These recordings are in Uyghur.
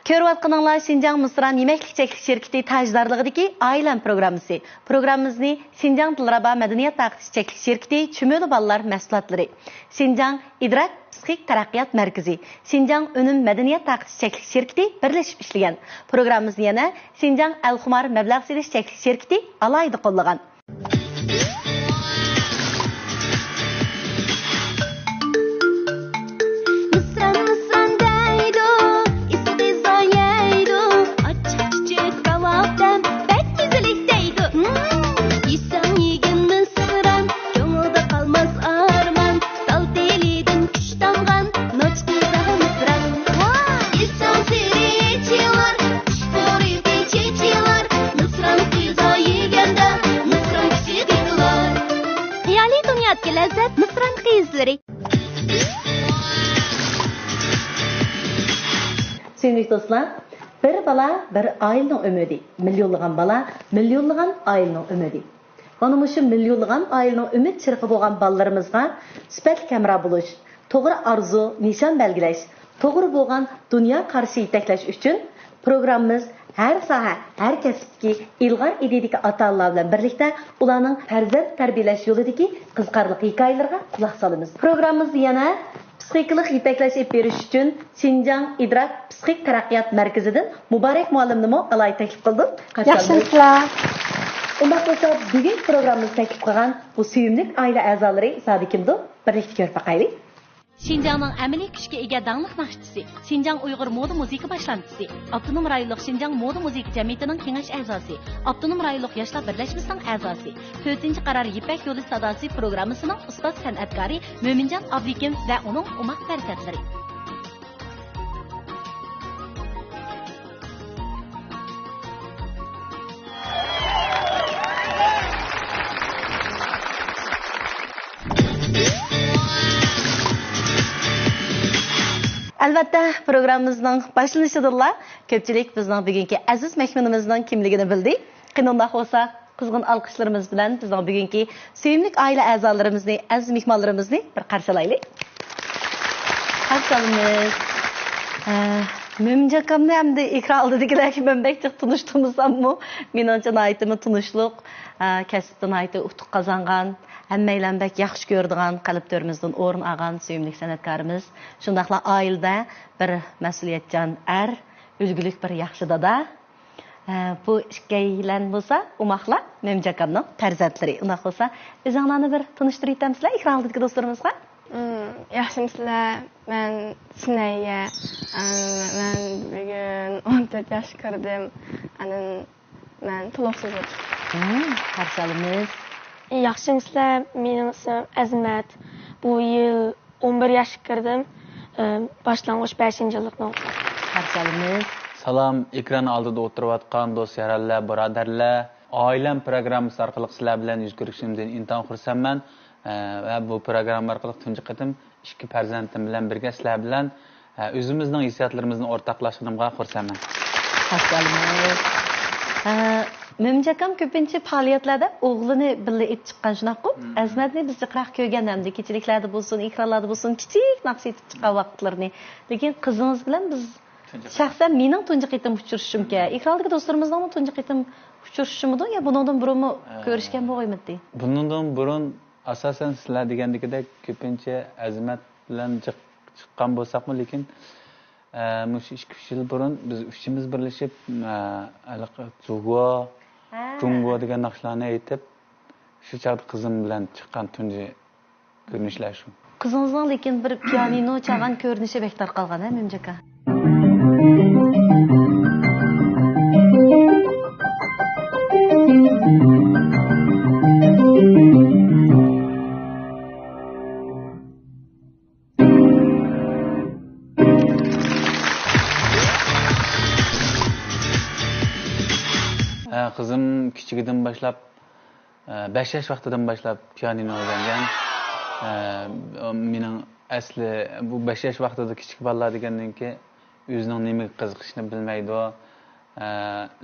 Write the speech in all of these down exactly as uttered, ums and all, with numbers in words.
كۆرۈۋاتقىنىڭلار شىنجاڭ مىسران يېمەكلىك چەكلىك شىركىتى تاجدارلىقىدىكى ئائىلەم پروگراممىسى. پروگراممىمىزنى شىنجاڭ دىلرەبا مەدەنىيەت تارقىتىش چەكلىك شىركىتى چۈمۈلە بالىلار مەھسۇلاتلىرى، شىنجاڭ ئىدراك پسىخىك تەرەققىيات مەركىزى، شىنجاڭ ئۈنۈم مەدەنىيەت تارقىتىش چەكلىك شىركىتى بىرلىشىپ ئىشلىگەن. پروگراممىمىزنى يەنە شىنجاڭ ئەلخۇمار مەبلەغ سېلىش چەكلىك شىركىتى ئالاھىدە قوللىغان. مىسران، مىسران دەيدۇ، ئىسسىقى زايەيدۇ، ئاچچىق چۈچۈك راۋابدەم، بەك مەززىلىك دەيدۇ. ھىم، يېسەڭ يېگىن مىسران، كۆڭۈلدە قالماس ئارمان، سال تېلىدىن كۈچ تامغان، ناچ قىزا مىسران. يېسەڭ سېرى چىلار، خۇش پۇرىقى چېچىلار، مىسران قىزا يېگەندە، مىسران كۈچى قېتىلار. خىيالىي دۇنيادىكى لەززەت مىسران قىزلىرى. سۆيۈملۈك دوستلار، بىر بالا بىر ئائىلىنىڭ ئۈمىدى، مىليونلىغان بالا مىليونلىغان ئائىلىنىڭ ئۈمىدى. مانا مۇشۇ مىليونلىغان ئائىلىنىڭ ئۈمىد چىرىقى بولغان بالىلىرىمىزغا سۈپەتلىك ھەمراھ بولۇش، توغرا ئارزۇ، نىشان بەلگىلەش، توغرا بولغان دۇنيا قارىشى يېتەكلەش ئۈچۈن پروگراممىمىز ھەر ساھە، ھەر كەسىپتىكى ئىلغار ئىدىيىدىكى ئاتا-ئانىلار بىلەن بىرلىكتە ئۇلارنىڭ پەرزەنت تەربىيەلەش يولىدىكى قىزىقارلىق ھېكايىلىرىغا قۇلاق سالىمىز. پروگراممىمىزدا يەنە پسىخىكىلىق يېتەكلەش ئېلىپ بېرىش ئۈچۈن شىنجاڭ ئىدراك پسىخىك تەرەققىيات مەركىزىدىن مۇبارەك مۇئەللىمنىمۇ ئالاھىدە تەكلىپ قىلدىم. قارشى ئالىمىز. ياخشىمۇسىلەر؟ ئۇنداق بولسا، بۈگۈنكى پروگراممىمىزدا تەكلىپ قىلغان بۇ سۆيۈملۈك ئائىلە ئەزالىرى زادى كىمدۇ؟ بىرلىكتە كۆرۈپ باقايلى. شىنجاڭنىڭ ئەمەلىي كۈچكە ئىگە داڭلىق ناخشىچىسى، شىنجاڭ ئۇيغۇر مودا مۇزىكا باشلامچىسى، ئاپتونوم رايونلۇق شىنجاڭ مودا مۇزىكا جەمئىيىتىنىڭ كېڭەش ئەزاسى، ئاپتونوم رايونلۇق ياشلار بىرلەشمىسىنىڭ ئەزاسى، تۆتىنچى قارار يىپەك يولى ساداسى پروگراممىسىنىڭ ئۇستاز سەنئەتكارى مۆمىنجان ئابلىكىم ۋە ئۇنىڭ ئوماق پەرزەنتلىرى. ئەلۋەتتە، پروگراممىمىزنىڭ باشلىنىشىدىنلا كۆپچىلىك بىزنىڭ بۈگۈنكى ئەزىز مېھمىنىمىزنىڭ كىملىكىنى بىلدى. قېنى، ئۇنداق بولسا، قىزغىن ئالقىشلىرىمىز بىلەن بىزنىڭ بۈگۈنكى سۆيۈملۈك ئائىلە ئەزالىرىمىزنى، ئەزىز مېھمانلىرىمىزنى بىر قارشى ئالايلى. قارشى ئالىمىز. ئە، مۆمىنجان ئاكامنى ئەمدى ئېكران ئالدىدىكىلەرگە مەن بەك جىق تونۇشتۇرمىساممۇ، مېنىڭچە ناھايىتىمۇ تونۇشلۇق، ئە، كەسىپتە ناھايىتى ئۇتۇق قازانغان، ھەممەيلەن بەك ياخشى كۆرىدىغان، قەلب تۆرىمىزدىن ئورۇن ئالغان سۆيۈملۈك سەنئەتكارىمىز. شۇنداقلا ئائىلىدە بىر مەسئۇلىيەتچان ئەر، ئۈلگىلىك بىر ياخشى دادا. ھە، بۇ ئىككىيلەن بولسا ئوماقلار، مۆمىنجان ئاكامنىڭ پەرزەنتلىرى. ئۇنداق بولسا، ئۆزۈڭلارنى بىر تونۇشتۇرۇۋېتەمسىلەر ئېكران ئالدىدىكى دوستلىرىمىزغا؟ مم، ياخشىمۇسىلەر؟ مەن سۈنەييە. ئەم، مەن بۈگۈن ئون تۆت ياشقا كىردىم. ئاندىن مەن تولۇقسىز. مم، قارشى ئالىمىز. ياخشىمۇسىلەر؟ مېنىڭ ئىسمىم ئەزىمەت. بۇ يىل ئون بىر ياشقا كىردىم. ئە، باشلانغۇچ بەشىنچى يىللىقنىڭ ئوقۇغۇچىسى. قارشى ئالىمىز. سالام، ئېكران ئالدىدا ئولتۇرۇۋاتقان دوست يارەنلەر، بۇرادەرلەر. ئائىلەم پروگراممىسى ئارقىلىق سىلەر بىلەن يۈز كۆرۈشۈشۈمدىن ئىنتايىن خۇرسەنمەن. ئە، ۋە بۇ پروگرامما ئارقىلىق تۇنجى قېتىم ئىككى پەرزەنتىم بىلەن بىرگە سىلەر بىلەن، ئە، ئۆزىمىزنىڭ ھېسسىياتلىرىمىزنى ئورتاقلاشقىنىمغا خۇرسەنمەن. قارشى ئالىمىز. ئە، مۆمىنجان ئاكام كۆپىنچە پائالىيەتلەردە ئوغلىنى بىللە ئېلىپ چىققان، شۇنداققۇ؟ مم. ئەزىمەتنى بىز جىقراق كۆرگەن، ئەمدى كېچىلىكلەردە بولسۇن، ئېكرانلاردا بولسۇن، كىچىك ناخشا ئېيتىپ چىققان ۋاقىتلىرىنى. لېكىن قىزىڭىز بىلەن بىز، تۇنجى قېتىم. شەخسەن مېنىڭ تۇنجى قېتىم ئۇچرىشىشىمكەن. مم. ئېكراندىكى دوستلىرىمىزنىڭمۇ تۇنجى قېتىم ئۇچرىشىشىمىدۇ يا بۇنىڭدىن بۇرۇنمۇ ئە، كۆرۈشكەن بولغىيمىدى؟ بۇنىڭدىن بۇرۇن، ئاساسەن، سىلەر دېگەندىكىدەك كۆپىنچە ئەزىمەت بىلەن جىق چىققان بولساقمۇ، لېكىن ئە، مۇشۇ ئىككى، ئۈچ يىل بۇرۇن بىز ئۈچىمىز بىرلىشىپ، ئە، ھېلىقى جۇگو، ھە. جۇڭگو دېگەن ناخشىلارنى ئېيتىپ، شۇ چاغدا قىزىم بىلەن چىققان تۇنجى كۆرۈنۈشلەر شۇ. قىزىڭىزنىڭ لېكىن بىر پىيانىنو چالغان كۆرۈنۈشى بەك تارقالغان، ھە، مۆمىنجان ئاكا؟ ھە، قىزىم كىچىكىدىن باشلاپ، ئە، بەش ياش ۋاقتىدىن باشلاپ پىيانىنو ئۆگەنگەن. ئە، مېنىڭ ئەسلى بۇ بەش ياش ۋاقتىدا كىچىك بالىلار دېگەندىن كېيىن ئۆزىنىڭ نېمىگە قىزىقىشىنى بىلمەيدۇ. ئە،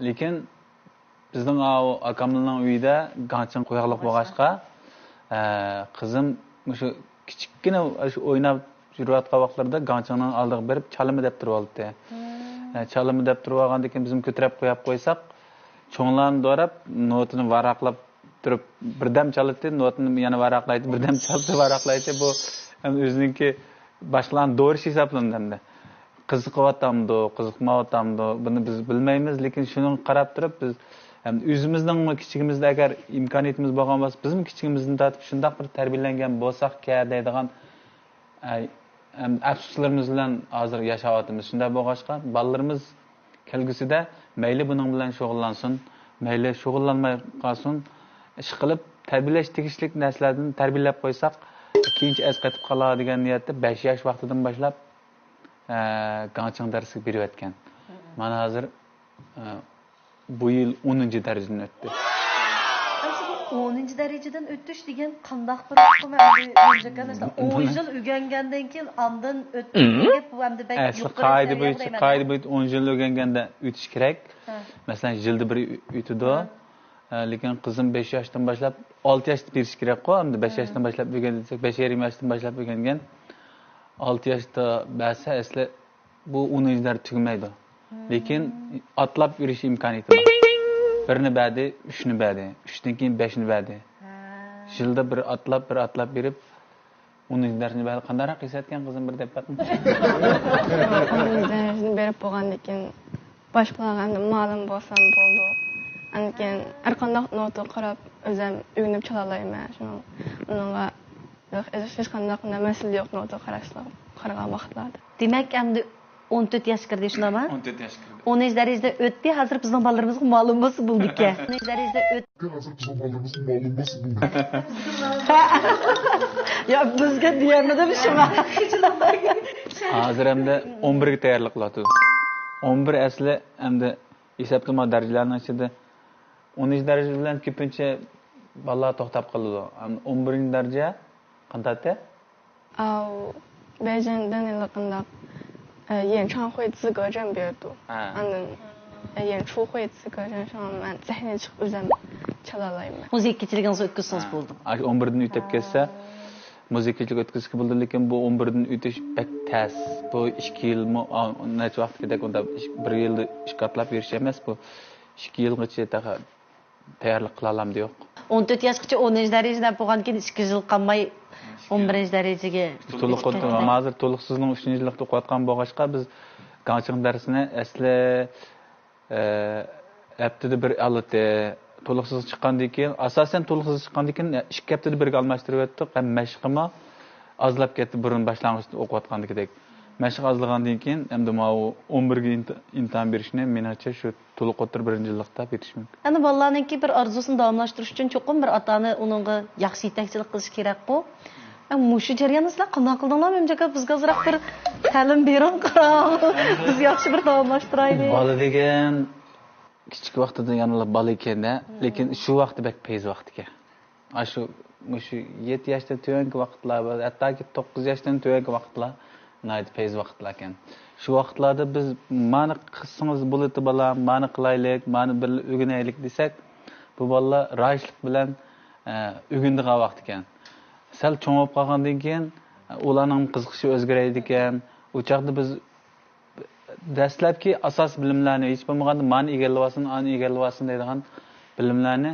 لېكىن بىزنىڭ ئاۋۇ ئاكاملارنىڭ ئۆيىدە گاڭچىڭ قويۇقلۇق بولغاچقا، ئە، قىزىم مۇشۇ كىچىككىنە شۇ ئويناپ يۈرۈۋاتقان ۋاقىتلىرىدا گاڭچىڭنىڭ ئالدىغا بېرىپ چالىمەن دەپ تۇرۇۋالاتتى. مم. ھە، چالىمۇ دەپ تۇرۇپ ئالغاندىن كېيىن بىزمۇ كۆتۈرەپ قويۇپ قويساق، چوڭلارنى دوراپ، نوتىنى ۋاراقلاپ تۇرۇپ، بىردەم چالىتتى، نوتىنى يەنە ۋاراقلايتتى، بىردەم چالىتتى، ۋاراقلايتتى. بۇ ھەم ئۆزىنىڭكى باشقىلارنى دورىشى ھېسابلىنىدۇ ئەمدى. قىزىقىۋاتامدۇ، قىزىقمايۋاتامدۇ، بۇنى بىز بىلمەيمىز، لېكىن شۇنىڭغا قاراپ تۇرۇپ بىز ھەم ئۆزىمىزنىڭمۇ كىچىكىمىزدە ئەگەر ئىمكانىيىتىمىز بولغان بولسا، بىزمۇ كىچىكىمىزدىن تارتىپ شۇنداق بىر تەربىيەلەنگەن بولساقكەن دەيدىغان ئەي، ئەم، ئەپسۇسلىرىمىز بىلەن ھازىر ياشاۋاتىمىز. شۇنداق بولغاچقا، بالىلىرىمىز كەلگۈسىدە مەيلى بۇنىڭ بىلەن شۇغۇللانسۇن، مەيلى شۇغۇللانماي قالسۇن، ئىشقىلىپ تەربىيەلەش تېگىشلىك نەرسىلەردىن تەربىيەلەپ قويساق، كېيىنچە ئەسقېتىپ قالار دېگەن نىيەتتە بەش ياش ۋاقتىدىن باشلاپ، ئە، گاڭچىڭ دەرسىگە بېرىۋەتكەن. مانا ھازىر، ئە، بۇ يىل ئونىنچى دەرىجىدىن ئۆتتى. ئەمسە بۇ ئونىنچى دەرىجىدىن ئۆتۈش دېگەن قانداق بىر ئۇقۇم ئەمدى؟ ئون يىل ئۆگەنگەندىن كېيىن ئاندىن ئۆتتى دېگەن گەپ، بۇ ئەمدى بەك ئەسلى يۇقىرى قائىدە جەريان بويىچە، دەيمەن. قائىدە بويىچە ئون يىل ئۆگەنگەندە ئۆتۈش كېرەك. ھە. مەسىلەن، يىلدا بىر ئۆتىدۇ. ھە. ئە، لېكىن قىزىم بەش ياشتىن باشلاپ، ئالتە ياشتا بېرىش كېرەكقۇ، ئەمدى بەش ھە. ياشتىن باشلاپ ئۆگەندى دېسەك، بەش يېرىم ياشتىن باشلاپ ئۆگەنگەن. ئالتە ياشتا بەرسە، ئەسلى بۇ ئونىنچى دەرس تۈگىمەيدۇ. لېكىن ئاتلاپ يۈرۈش ئىمكانىيىتى بار. بىرنى بەردى، ئۈچنى بەردى، ئۈچتىن كېيىن بەشنى بەردى. يىلدا بىر ئاتلاپ، بىر ئاتلاپ بېرىپ، ئونىنچى دەرسنى بەردى. قانداقراق ھېس ئەتكەن قىزىم، بىر دەپ باققىن. ئونىنچى دەرسنى بېرىپ بولغاندىن كېيىن باشقىلارغا ئەمدى مۇئەللىم بولسام بولدى. ئاندىن كېيىن ھەر قانداق نوتىغا قاراپ ئۆزۈم ئۆگىنىپ چالالايمەن. شۇنىڭ، ئۇنىڭغا ھېچ، ھېچقانداق مەسىلە يوق نوتىغا قاراشلار، قارىغان ۋاقىتلاردا. دېمەك، ئەمدى ئون تۆت ياشقا كىردى، شۇنداقمۇ؟ ئون تۆت ياشقا كىردى. ئونىنچى دەرىجىدە ئۆتتى، ھازىر بىزنىڭ بالىلىرىمىزغا مۇئەللىم بولسا بولىدىكەن. ئونىنچى دەرىجىدە ئۆتتى. ھازىر بىزنىڭ بالىلىرىمىزغا مۇئەللىم بولسا بولىدىكەن. يا، بىزگە دېيەلمىدىم شۇڭا. ھازىر ئەمدى ئون بىرگە تەييارلىق قىلىۋاتىدۇ. ئون بىر ئەسلى ئەمدى ھېسابلىما دەرىجىلەرنىڭ ئىچىدە ئونىنچى دەرىجە بىلەن كۆپىنچە بالىلار توختاپ قالىدۇ. ئەمدى ئون بىرىنچى دەرىجە قانداقتى؟ 哦，北京的那个 قانداق، 呃，演唱会资格证 بېرىدۇ. ھە. ئاندىن، 呃، 演出会资格证 شۇڭا مەن سەھنىگە چىقىپ ئۆزۈم چالالايمەن. مۇزىكا كېچىلىكىڭىزنى ئۆتكۈزسىڭىز بولدى. ئاشۇ ئون بىردىن ئۆتۈپ كەتسە، مۇزىكا كېچىلىك ئۆتكۈزسە بولدى، لېكىن بۇ ئون بىردىن ئۆتۈش بەك تەس. بۇ ئىككى يىلمۇ، ئا، نەچچە ۋاقىتقىدەك ئۇنداق بىر يىلدا ئىككى قاتلاپ يۈرۈش ئەمەس بۇ. ئىككى يىلغىچە تېخى تەييارلىق قىلالامدى يوق. ئون تۆت ياشقىچە ئونىنچى دەرىجىدە بولغاندىكىن ئىككى يىل قالماي ئون بىرىنچى دەرىجىگە. تولۇق ئۆتۈپ كەتتى. ھازىر تولۇقسىزنىڭ ئۈچىنچى يىللىقتا ئوقۇۋاتقان بولغاچقا، بىز گاڭچىڭ دەرسىنى ئەسلى، ئە، ھەپتىدە بىر ئالاتتى. تولۇقسىز چىققاندىن كېيىن، ئاساسەن تولۇقسىز چىققاندىن كېيىن ئىككى ھەپتىدە بىرگە ئالماشتۇرۇۋەتتۇق. ھەم مەشقىمۇ ئازلاپ كەتتى، بۇرۇن باشلانغۇچتا ئوقۇۋاتقاندىكىدەك. مەشىق ئازلىغاندىن كېيىن، ئەمدى ماۋۇ ئون بىرگە ئىمتىھان بېرىشنى، مېنىڭچە، شۇ تولۇق ئوتتۇرا بىرىنچى يىللىقتا پېتىش مۇمكىن. ئەنە بالىلارنىڭكى بىر ئارزۇسىنى داۋاملاشتۇرۇش ئۈچۈن چوقۇم بىر ئاتا-ئانا ئۇنىڭغا ياخشى يېتەكچىلىك قىلىشى كېرەكقۇ. مۇشۇ جەرياندا سىلەر قانداق قىلدىڭلار؟ مېنىڭچە، بىزگە ئازراق بىر تەلىم بېرىڭ، قاراڭ. بىز ياخشى بىر داۋاملاشتۇرايلى. بالا دېگەن كىچىك ۋاقتىدا يەنىلا بالا ئىكەن-دە، لېكىن شۇ ۋاقتى بەك پەيز ۋاقتىكەن. ئاشۇ، مۇشۇ يەتتە ياشتىن تۆۋەنكى ۋاقىتلار، ھەتتاكى توققۇز ياشتىن تۆۋەنكى ۋاقىتلار ناھايىتى پەيز ۋاقىتلاركەن. شۇ ۋاقىتلاردا بىز مانى قىلسىڭىز بولىدۇ بالام، مانى قىلايلىك، مانى بىرلا ئۆگىنەيلىك دېسەك، بۇ بالىلار رايىشلىق بىلەن، ئە، ئۆگىنىدىغان ۋاقتىكەن. سەل چوڭ بولۇپ قالغاندىن كېيىن، ئە، ئۇلارنىڭ قىزىقىشى ئۆزگىرەيدىكەن. ئۇ چاغدا بىز دەسلەپكى ئاساسىي بىلىملەرنى، ھېچ بولمىغاندا مانى ئىگىلىۋالسۇن، ئانى ئىگىلىۋالسۇن دەيدىغان بىلىملەرنى،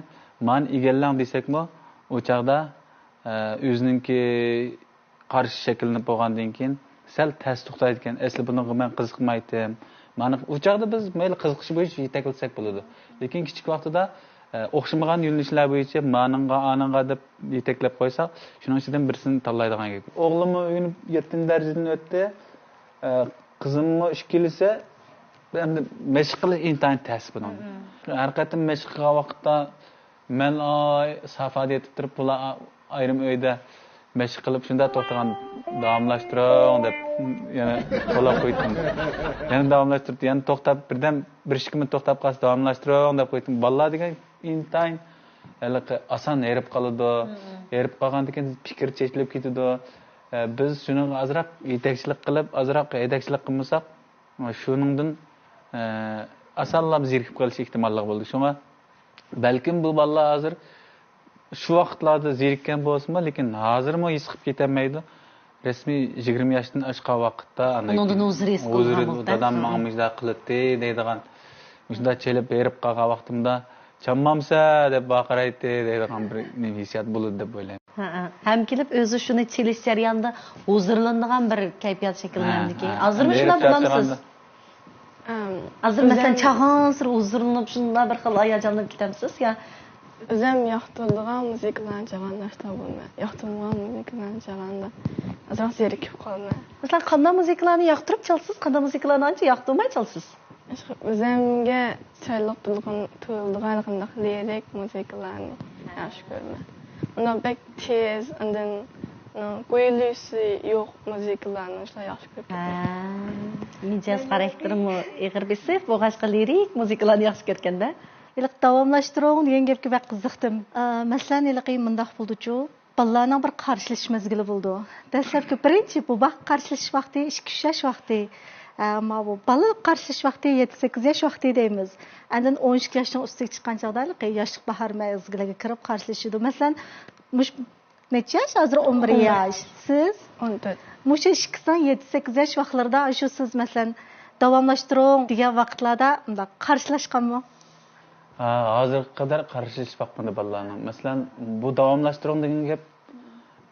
مانى ئىگىلەڭ دېسەكمۇ، ئۇ چاغدا، ئە، ئۆزىنىڭكى قارىشى شەكىللىنىپ بولغاندىن كېيىن سەل تەس توختايدىكەن. ئەسلى بۇنىڭغا مەن قىزىقمايتتىم. مانا ئۇ چاغدا بىز مەيلى قىزىقىشى بويىچە يېتەكلىسەك بولىدۇ. لېكىن كىچىك ۋاقتىدا، ئە، ئوخشىمىغان يۆنىلىشلەر بويىچە مانىڭغا، ئانىڭغا دەپ يېتەكلەپ قويساق، شۇنىڭ ئىچىدىن بىرسىنى تاللايدىغان گەپ. ئوغلۇممۇ ئۆگىنىپ يەتتىنچى دەرىجىدىن ئۆتتى. ئە، قىزىممۇ ئىككىلىسى ئەمدى مەشىق قىلىش ئىنتايىن تەس بۇنىڭ. ھەر قېتىم مەشىق قىلغان ۋاقىتتا مەن ئاي سافادا يېتىپ تۇرۇپ، بۇلار ئايرىم ئۆيدە مەشىق قىلىپ شۇنداق توختىغان، داۋاملاشتۇرۇڭ دەپ يەنە قوللاپ قويدۇم. يەنە داۋاملاشتۇرۇپ، يەنە توختاپ، بىردەم بىر ئىككى مىنۇت توختاپ قالسا داۋاملاشتۇرۇڭ دەپ قويدۇم. بالىلار دېگەن ئىنتايىن ھېلىقى ئاسان ھېرىپ قالىدۇ. ھېرىپ قالغاندىن كېيىن پىكىر چېچىلىپ كېتىدۇ. ئە، بىز شۇنىڭغا ئازراق يېتەكچىلىك قىلىپ، ئازراق ھەيدەكچىلىك قىلمىساق، شۇنىڭدىن، ئە، ئاسانلا زېرىكىپ قېلىش ئېھتىماللىقى بولىدۇ. شۇڭا بەلكىم بۇ بالىلار ھازىر شۇ ۋاقىتلاردا زېرىككەن بولسىمۇ، لېكىن ھازىرمۇ ھېس قىلىپ كېتەلمەيدۇ. رەسمىي يىگىرمە ياشتىن ئاشقان ۋاقىتتا، ئاندىن ئۇنىڭدىن كېيىن ھۇزۇر ھېس ھۇزۇر قىلغان دادام ۋاقىت. ماڭا مۇشۇنداق قىلاتتى دەيدىغان، مۇشۇنداق چېلىپ ھېرىپ قالغان ۋاقتىمدا، «چاممامسە» دەپ ۋارقىرايتتى دەيدىغان بىر نېمە ھېسسىيات بولىدۇ دەپ ئويلايمەن. ھەم كېلىپ ئۆزى شۇنى چېلىش جەريانىدا ھۇزۇرلىنىدىغان بىر كەيپىيات شەكىللىنەمدىكىن. ھازىرمۇ ھېرىپ شۇنداق بولامسىز؟ چارچىغاندا. ئەم، ھازىر مەسىلەن ئۆزۈم- چالغانسېرى ھۇزۇرلىنىپ شۇنداق بىر خىل ھاياجانلىنىپ كېتەمسىز يا؟ ئۆزۈم ياقتۇرىدىغان مۇزىكىلارنى چالغاندا شۇنداق بولىمەن. ياقتۇرمىغان مۇزىكىلارنى چالغاندا ئازراق زېرىكىپ قالىمەن. مەسىلەن قانداق مۇزىكىلارنى ياقتۇرۇپ چالىسىز، قانداق مۇزىكىلارنى ئانچە ياقتۇرماي چالىسىز؟ ئۆزۈمگە چىرايلىق تۇيۇلغان، تۇيۇلىدىغان قانداق لىرىك مۇزىكىلارنى ياخشى كۆرىمەن. ئۇنىڭ بەك تېز، ئاندىن ئۇنىڭ گۇيلۈسى يوق مۇزىكىلارنى شۇنداق ياخشى كۆرۈپ كېتىمەن. مىجەز خاراكتېرىمۇ ئېغىر بېسىپ، بولغاچقا لىرىك مۇزىكىلارنى ياخشى كۆرگەندە. ھېلىقى داۋاملاشتۇرۇڭ دېگەن گەپكە بەك قىزىقتىم. ئە، مەسىلەن، ھېلىقى مۇنداق بولىدۇچۇ، بالىلارنىڭ بىر قارشىلىشىش مەزگىلى بولىدۇ. دەسلەپكى بىرىنچى بوۋاق قارشىلىشىش ۋاقتى، ئىككى ئۈچ ياش ۋاقتى. ئە، ماۋۇ بالا قارشىلىشىش ۋاقتى يەتتە سەككىز ياش ۋاقتى دەيمىز. ئاندىن ئون ئىككى ياشنىڭ ئۈستىگە چىققان چاغدا ھېلىقى ياشلىق باھار مەزگىلىگە كىرىپ قارشىلىشىدۇ. مەسىلەن، مۇش نەچچە ياش؟ ھازىر ئون بىر ياش. سىز؟ ئون تۆت. مۇشۇ ئىككىسىنىڭ يەتتە سەككىز ياش ۋاقىتلىرىدا شۇ سىز، مەسىلەن، داۋاملاشتۇرۇڭ دېگەن ۋاقىتلاردا مۇنداق قارشىلاشقانمۇ؟ ھا، ھازىرغا قەدەر قارشىلىشىپ باقمىدى بالىلارنىڭ. مەسىلەن، بۇ داۋاملاشتۇرۇڭ دېگەن گەپ،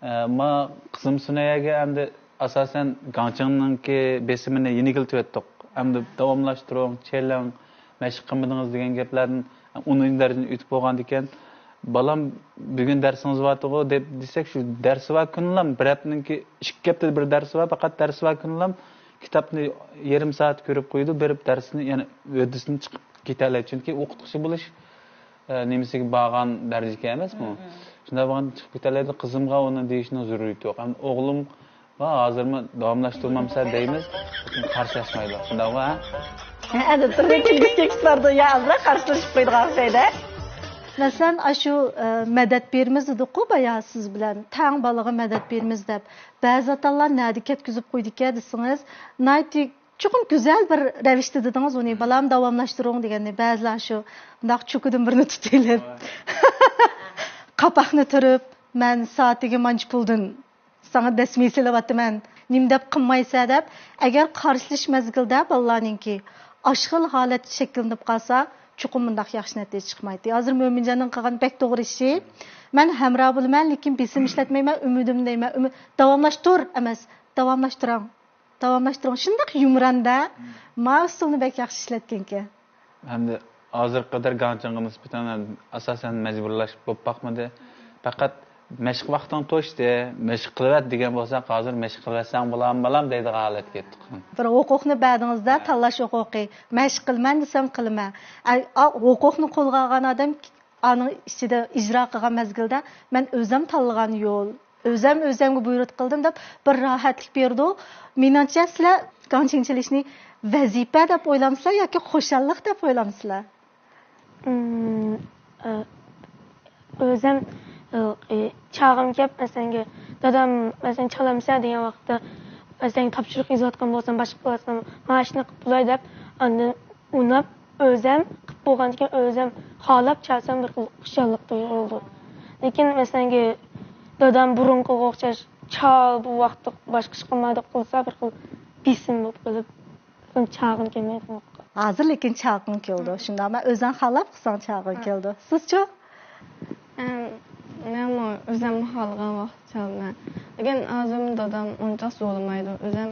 ئە، ما قىزىم سۈنەيەگە ئەمدى ئاساسەن گاڭچىڭنىڭكى بېسىمىنى يېنىكلىتىۋەتتۇق. ئەمدى داۋاملاشتۇرۇڭ، چېلىڭ، مەشىق قىلمىدىڭىز دېگەن گەپلەردىن ئۇنىڭ دەرىجىدىن ئۆتۈپ بولغاندىكىن، بالام بۈگۈن دەرسىڭىز بارتىغۇ دەپ دېسەك، شۇ دەرسى بار كۈنلام، بىر ھەپتىنىڭكى ئىككى ھەپتىدە بىر دەرسى بار، پەقەت دەرسى بار كۈنلام كىتابنى يېرىم سائەت كۆرۈپ قويىدۇ، بېرىپ دەرسىنى يەنە ھۆددىسىنى چىقىپ كېتەلەيدۇ. چۈنكى ئوقۇتقۇچى بولۇش، ئە، نېمىسىگە بارغان دەرىجىگە ئەمەسمۇ. شۇنداق بولغاندا چىقىپ كېتەلەيدۇ. قىزىمغا ئۇنى دېيىشنىڭ زۆرۈرىيىتى يوق. ئەمدى ئوغلۇمغا ھازىرمۇ داۋاملاشتۇرمامسەن دەيمىز، لېكىن قارشىلاشمايدۇ. شۇنداقمۇ، ھە؟ ھە، ئەنە تۈرلۈك كۈلگۈسى كېلىپ بارىدۇ، يا ئازراق قارشىلىشىپ قويىدىغان ئوخشايدۇ. مەسىلەن، ئاشۇ، ئە، مەدەت بېرىمىز دېدۇققۇ بايا سىز بىلەن، تەڭ بالىغا مەدەت بېرىمىز دەپ. بەزى ئاتا-ئانىلار نەدە كەتكۈزۈپ قويدىكەن دېسىڭىز، ناھايىتى چوقۇم گۈزەل بىر رەۋىشتە دېدىڭىز ئۇنى، بالام داۋاملاشتۇرۇڭ دېگەننى. بەزىلەر شۇ مۇنداق چوكىدىن بىرنى تۇتۇۋېلىپ، قاپاقنى تۈرۈپ، مەن سائىتىگە مانچە پۇلدىن ساڭا دەسمىيە سېلىۋاتىمەن، نېمە دەپ قىلمايسەن دەپ. ئەگەر قارشىلىش مەزگىلىدە بالىلارنىڭكى ئاشۇ خىل ھالەت شەكىللىنىپ قالسا، چوقۇم مۇنداق ياخشى نەتىجە چىقمايتتى. ھازىر مۆمىنجاننىڭ قىلغىنى بەك توغرا ئىشى. مەن ھەمراھ بولىمەن، لېكىن بېسىم ئىشلەتمەيمەن، ئۈمىدىم دەيمەن. ئۈمىد، داۋاملاشتۇر ئەمەس، داۋاملاشتۇرۇڭ. داۋاملاشتۇرۇڭ. شۇنداق يۇمراندا ما ئۇسۇلنى بەك ياخشى ئىشلەتكەنكەن. ھەمدە ھازىرغا قەدەر گاڭچىڭغا نىسبەتەن ئاساسەن مەجبۇرلاش بولۇپ باقمىدى. پەقەت مەشىق ۋاقتىڭ توشتى، مەشىق قىلىۋەت دېگەن بولساق، ھازىر مەشىق قىلىۋەتسەڭ بولامدۇ بالام دەيدىغان ھالەتكە يەتتۇق. بىر ھوقۇقنى بەردىڭىزدە، تاللاش ھوقۇقى. مەشىق قىلىمەن دېسەم قىلىمەن. ئە، ئا، ھوقۇقنى قولغا ئالغان ئادەم ئانىڭ ئىچىدە ئىجرا قىلغان مەزگىلدە مەن ئۆزۈم تاللىغان يول، ئۆزۈم ئۆزۈمگە بۇيرۇق قىلدىم دەپ بىر راھەتلىك بېرىدۇ. مېنىڭچە سىلەر گاڭچىڭ چېلىشنى ۋەزىپە دەپ ئويلامسىلەر ياكى خۇشاللىق دەپ ئويلامسىلەر؟ ئىم، ئە، ئۆزۈم، ئە، ئە، چاغىم كەپ، مەسىلەن، دادام، مەسىلەن، چالامسەن دېگەن ۋاقىتتا، مەسىلەن، تاپشۇرۇق يېزىۋاتقان بولسام، باشقا قىلىۋاتقان، مانا شۇنى قىلىپ بولاي دەپ، ئاندىن ئۇناپ، قىلىپ بولغاندىن كېيىن ئۆزۈم خالاپ چالسام بىر خىل خۇشاللىق تۇيغۇ بولىدۇ. لېكىن، مەسىلەن، دادام بۇرۇنقىغا ئوخشاش چال، بۇ ۋاقىتتا باشقا ئىش قىلمايدۇ قىلسا، بىر خىل بېسىم بولۇپ قېلىپ، بىر خىل چاغىم كەلمەيدۇ. ھازىر لېكىن چاغىڭ كېلىدۇ، شۇنداقمۇ؟ ئۆزۈڭ خالاپ قىلساڭ چاغىڭ كېلىدۇ. سىزچۇ؟ ئەم، مەنمۇ ئۆزۈم خالىغان ۋاقىت چالىمەن. لېكىن ھازىرمۇ دادام ئۇنچە زورلىمايدۇ. ئۆزۈم،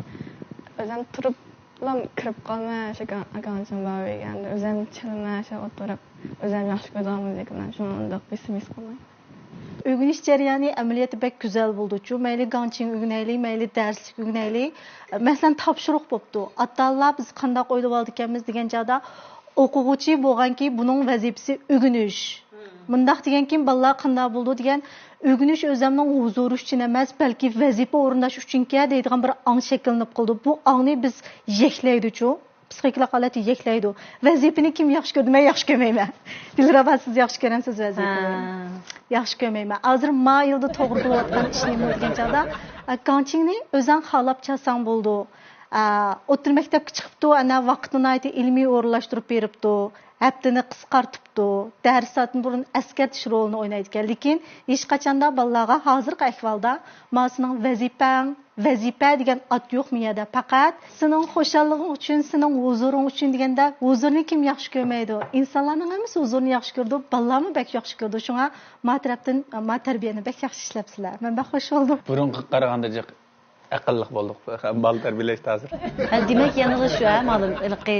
ئۆزۈم تۇرۇپلا كىرىپ قالىمەن، شۇ گاڭ-، گاڭچىڭ بار ئۆيگە. ئەمدى ئۆزۈم چېلىمەن، شۇ ئولتۇرۇپ، ئۆزۈم ياخشى كۆرىدىغان مۇزىكىلارنى، شۇڭا ئۇنداق بېسىم ھېس قىلمايمەن. ئۆگىنىش جەريانى ئەمەلىيەتتە بەك گۈزەل بولىدۇچۇ. مەيلى گاڭچىڭ ئۆگىنەيلى، مەيلى دەرسلىك ئۆگىنەيلى. مەسىلەن، تاپشۇرۇق بوپتۇ. ئاتا-ئانىلار بىز قانداق ئويلىۋالىدىكەنمىز دېگەن چاغدا، ئوقۇغۇچى بولغانكى بۇنىڭ ۋەزىپىسى ئۆگىنىش. مۇنداق دېگەنكىن بالىلار قانداق بولىدۇ دېگەن، ئۆگىنىش ئۆزەمنىڭ ھۇزۇرى ئۈچۈن ئەمەس، بەلكى ۋەزىپە ئورۇنداش ئۈچۈنكەن دەيدىغان بىر ئاڭ شەكىللىنىپ قالىدۇ. بۇ ئاڭنى بىز يەكلەيدۇچۇ. پسىخىكىلىق ھالەتتە يەكلەيدۇ. ۋەزىپىنى كىم ياخشى كۆردى؟ مەن ياخشى كۆرمەيمەن. دىلرەبا، سىز ياخشى كۆرەمسىز ۋەزىپىنى؟ ياخشى كۆرمەيمەن. ھازىر ما يىلدا توغرا قىلىۋاتقان ئىش نېمە دېگەن چاغدا، ئە، گاڭچىڭنى ئۆزەڭ خالاپ چالساڭ بولىدۇ. ئە، ئوتتۇرا مەكتەپكە چىقىپتۇ، ئەنە ۋاقىتنى ناھايىتى ئىلمىي ئورۇنلاشتۇرۇپ بېرىپتۇ، ھەپتىنى قىسقارتىپتۇ، دەرس سائىتىنى بۇرۇن ئەسكەرتىش رولىنى ئوينايدىكەن. لېكىن ھېچقاچاندا بالىلارغا ھازىرقى ئەھۋالدا، ما سېنىڭ ۋەزىپەڭ، ۋەزىپە دېگەن ئات يوقمۇ يەردە؟ پەقەت سېنىڭ خۇشاللىقىڭ ئۈچۈن، سېنىڭ ھۇزۇرۇڭ ئۈچۈن دېگەندە، ھۇزۇرنى كىم ياخشى كۆرمەيدۇ؟ ئىنسانلارنىڭ ھەممىسى ھۇزۇرنى ياخشى كۆرىدۇ، بالىلارمۇ بەك ياخشى كۆرىدۇ. شۇڭا ما تەرەپتىن، ما تەربىيەنى بەك ياخشى ئىشلەپسىلەر. مەن بەك خۇش بولدۇم. بۇرۇنقىغا قارىغاندا جىق ئەقىللىق بولدۇق بالا تەربىيەلەشتە ھازىر. ھە، دېمەك، يەنىلا شۇ، ھە، مالىم، ھېلىقى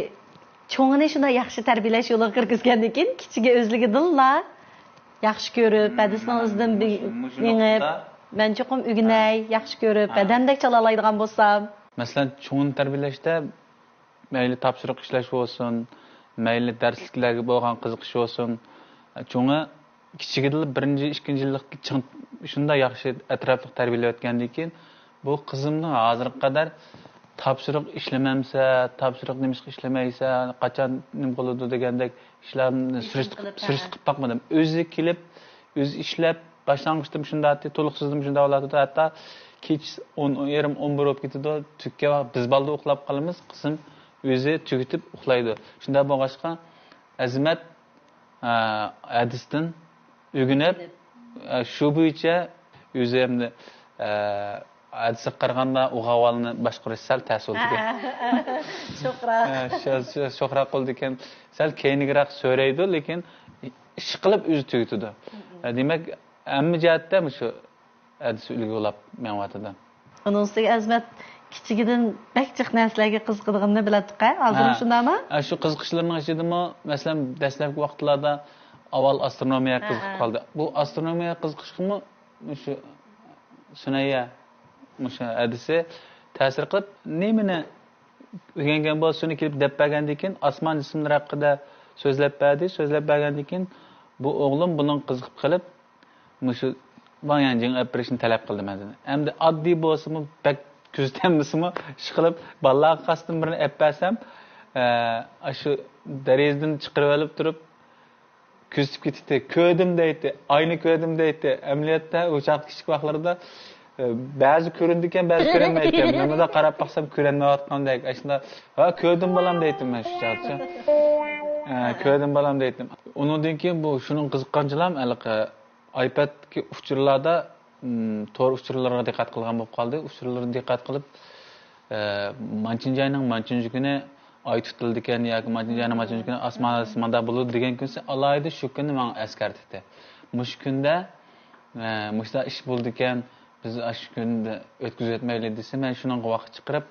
چوڭىنى شۇنداق ياخشى تەربىيەلەش يولىغا كىرگۈزگەندىن كېيىن، كىچىكى ئۆزلۈكىدىنلا ياخشى كۆرۈپ، ھەدىسنىڭ ئىزىدىن مېڭىپ، مەن چوقۇم ئۆگىنەي، ياخشى كۆرۈپ، ھە، بەدەمدەك چالالايدىغان بولسام. مەسىلەن، چوڭىنى تەربىيەلەشتە مەيلى تاپشۇرۇق ئىشلەش بولسۇن، مەيلى دەرسلىكلەرگە بولغان قىزىقىش بولسۇن، چوڭى كىچىكىدىلا بىرىنچى، ئىككىنچى يىللىقتا چىڭ، شۇنداق ياخشى ئەتراپلىق تەربىيەلەۋەتكەندىن كېيىن، بۇ قىزىمنىڭ ھازىرغا قەدەر تاپشۇرۇق ئىشلىمەمسە، تاپشۇرۇق نېمىشقا ئىشلىمەيسەن، قاچان نېمە قىلىدۇ دېگەندەك ئىشلارنى سۈرۈشتە قىلىپ، سۈرۈشتە قىلىپ باقمىدىم. ئۆزى كېلىپ، ئۆزى ئىشلەپ، باشلانغۇچتىمۇ شۇنداق ئەتتى، تولۇقسىزدىمۇ شۇنداق بولاتتى. ھەتتا كېچىسى ئون، ئون يېرىم، ئون بىر بولۇپ كېتىدۇ. تۈگكەن ۋاقىت بىز بالىدا ئۇخلاپ قالىمىز، قىزىم ئۆزى تۈگىتىپ ئۇخلايدۇ. شۇنداق بولغاچقا، ئەزىمەت، ئە، ھەدىستىن ئۆگىنىپ، ئە، شۇ بويىچە ئۆزى ئەمدى، ئە، ھەدىسكە قارىغاندا ئۇ ئەھۋالنى باشقۇرۇش سەل تەس بولىدىكەن. ھە، ھە، ھە. شوخراق. ھە، شۇ، شۇ، شوخراق بولىدىكەن. سەل كەينىگىراق سۆرەيدۇ، لېكىن ئىشقىلىپ ئۆزى تۈگىتىدۇ. ھە، دېمەك، ھەممە جەھەتتە مۇشۇ ھەدىسى ئۈلگە بولاپ مېڭىۋاتىدۇ. ئۇنىڭ ئۈستىگە ئەزىمەت كىچىكىدىن بەك جىق نەرسىلەرگە قىزىقىدىغىنىنى بىلەتتۇق-ھە، ھازىرمۇ ھە. شۇنداقمۇ؟ ھە، شۇ قىزىقىشلىرىنىڭ ئىچىدىمۇ، مەسىلەن، دەسلەپكى ۋاقىتلاردا ئاۋۋال ئاسترونومىيەگە ھە، قىزىقىپ ھە. قالدى. بۇ ئاسترونومىيەگە قىزىقىشقىمۇ مۇشۇ سۈنەييە، مۇشۇ ھەدىسى تەسىر قىلىپ، نېمىنى ئۆگەنگەن بولسا، شۇنى كېلىپ دەپ بەرگەندىن كېيىن، ئاسمان جىسىملىرى ھەققىدە سۆزلەپ بەردى. سۆزلەپ بەرگەندىن كېيىن، بۇ ئوغلۇم بۇنىڭغا قىزىقىپ قېلىپ، مۇشۇ ۋاڭ يەنجىڭ ئەپ بېرىشنى تەلەپ قىلدى مەندىن. ئەمدى ئاددىي بولسىمۇ، بەك كۆزىتەلمىسىمۇ، ئىشقىلىپ بالىلارغا قاستىن بىرنى ئەپ بەرسەم، ئە، ئاشۇ دېرىزىدىن چىقىرىۋېلىپ تۇرۇپ، كۆزىتىپ كېتەتتى. «كۆردۈم» دەيتتى، «ئاينى كۆردۈم» دەيتتى. ئەمەلىيەتتە ئۇ چاغ كىچىك ۋاقىتلىرىدا، ئە، بەزى كۆرۈنىدىكەن، بەزى كۆرۈنمەيدىكەن. مەن مۇنداق قاراپ باقسام كۆرەلمەيۋاتقاندەك. ئاشۇنداق، «ھە، كۆردۈم بالام» دەيتتىم مەن شۇ چاغدىچۇ. «ھە، كۆردۈم بالام» دەيتتىم. ئۇنىڭدىن كېيىن بۇ شۇنىڭ قىزىققانچىلام ھېلىقى ئايپەدتىكى ئۇچۇرلاردا، م، تور ئۇچۇرلىرىغا دىققەت قىلغان بولۇپ قالدى. ئۇچۇرلىرىغا دىققەت قىلىپ، ئە، مانچىنچى ئاينىڭ مانچىنچى كۈنى ئاي تۇتۇلىدىكەن ياكى مانچىنچى ئاينىڭ مانچىنچى كۈنى ئاسمان ھەدىسى مانداق بولىدۇ دېگەن كۈنسى ئالاھىدە شۇ كۈننى ماڭا ئەسكەرتتى. مۇشۇ كۈندە، ئە، مۇشۇنداق ئىش بولىدىكەن، بىز ئاشۇ كۈندە ئۆتكۈزۈۋەتمەيلى دېسە، مەن شۇنىڭغا ۋاقىت چىقىرىپ،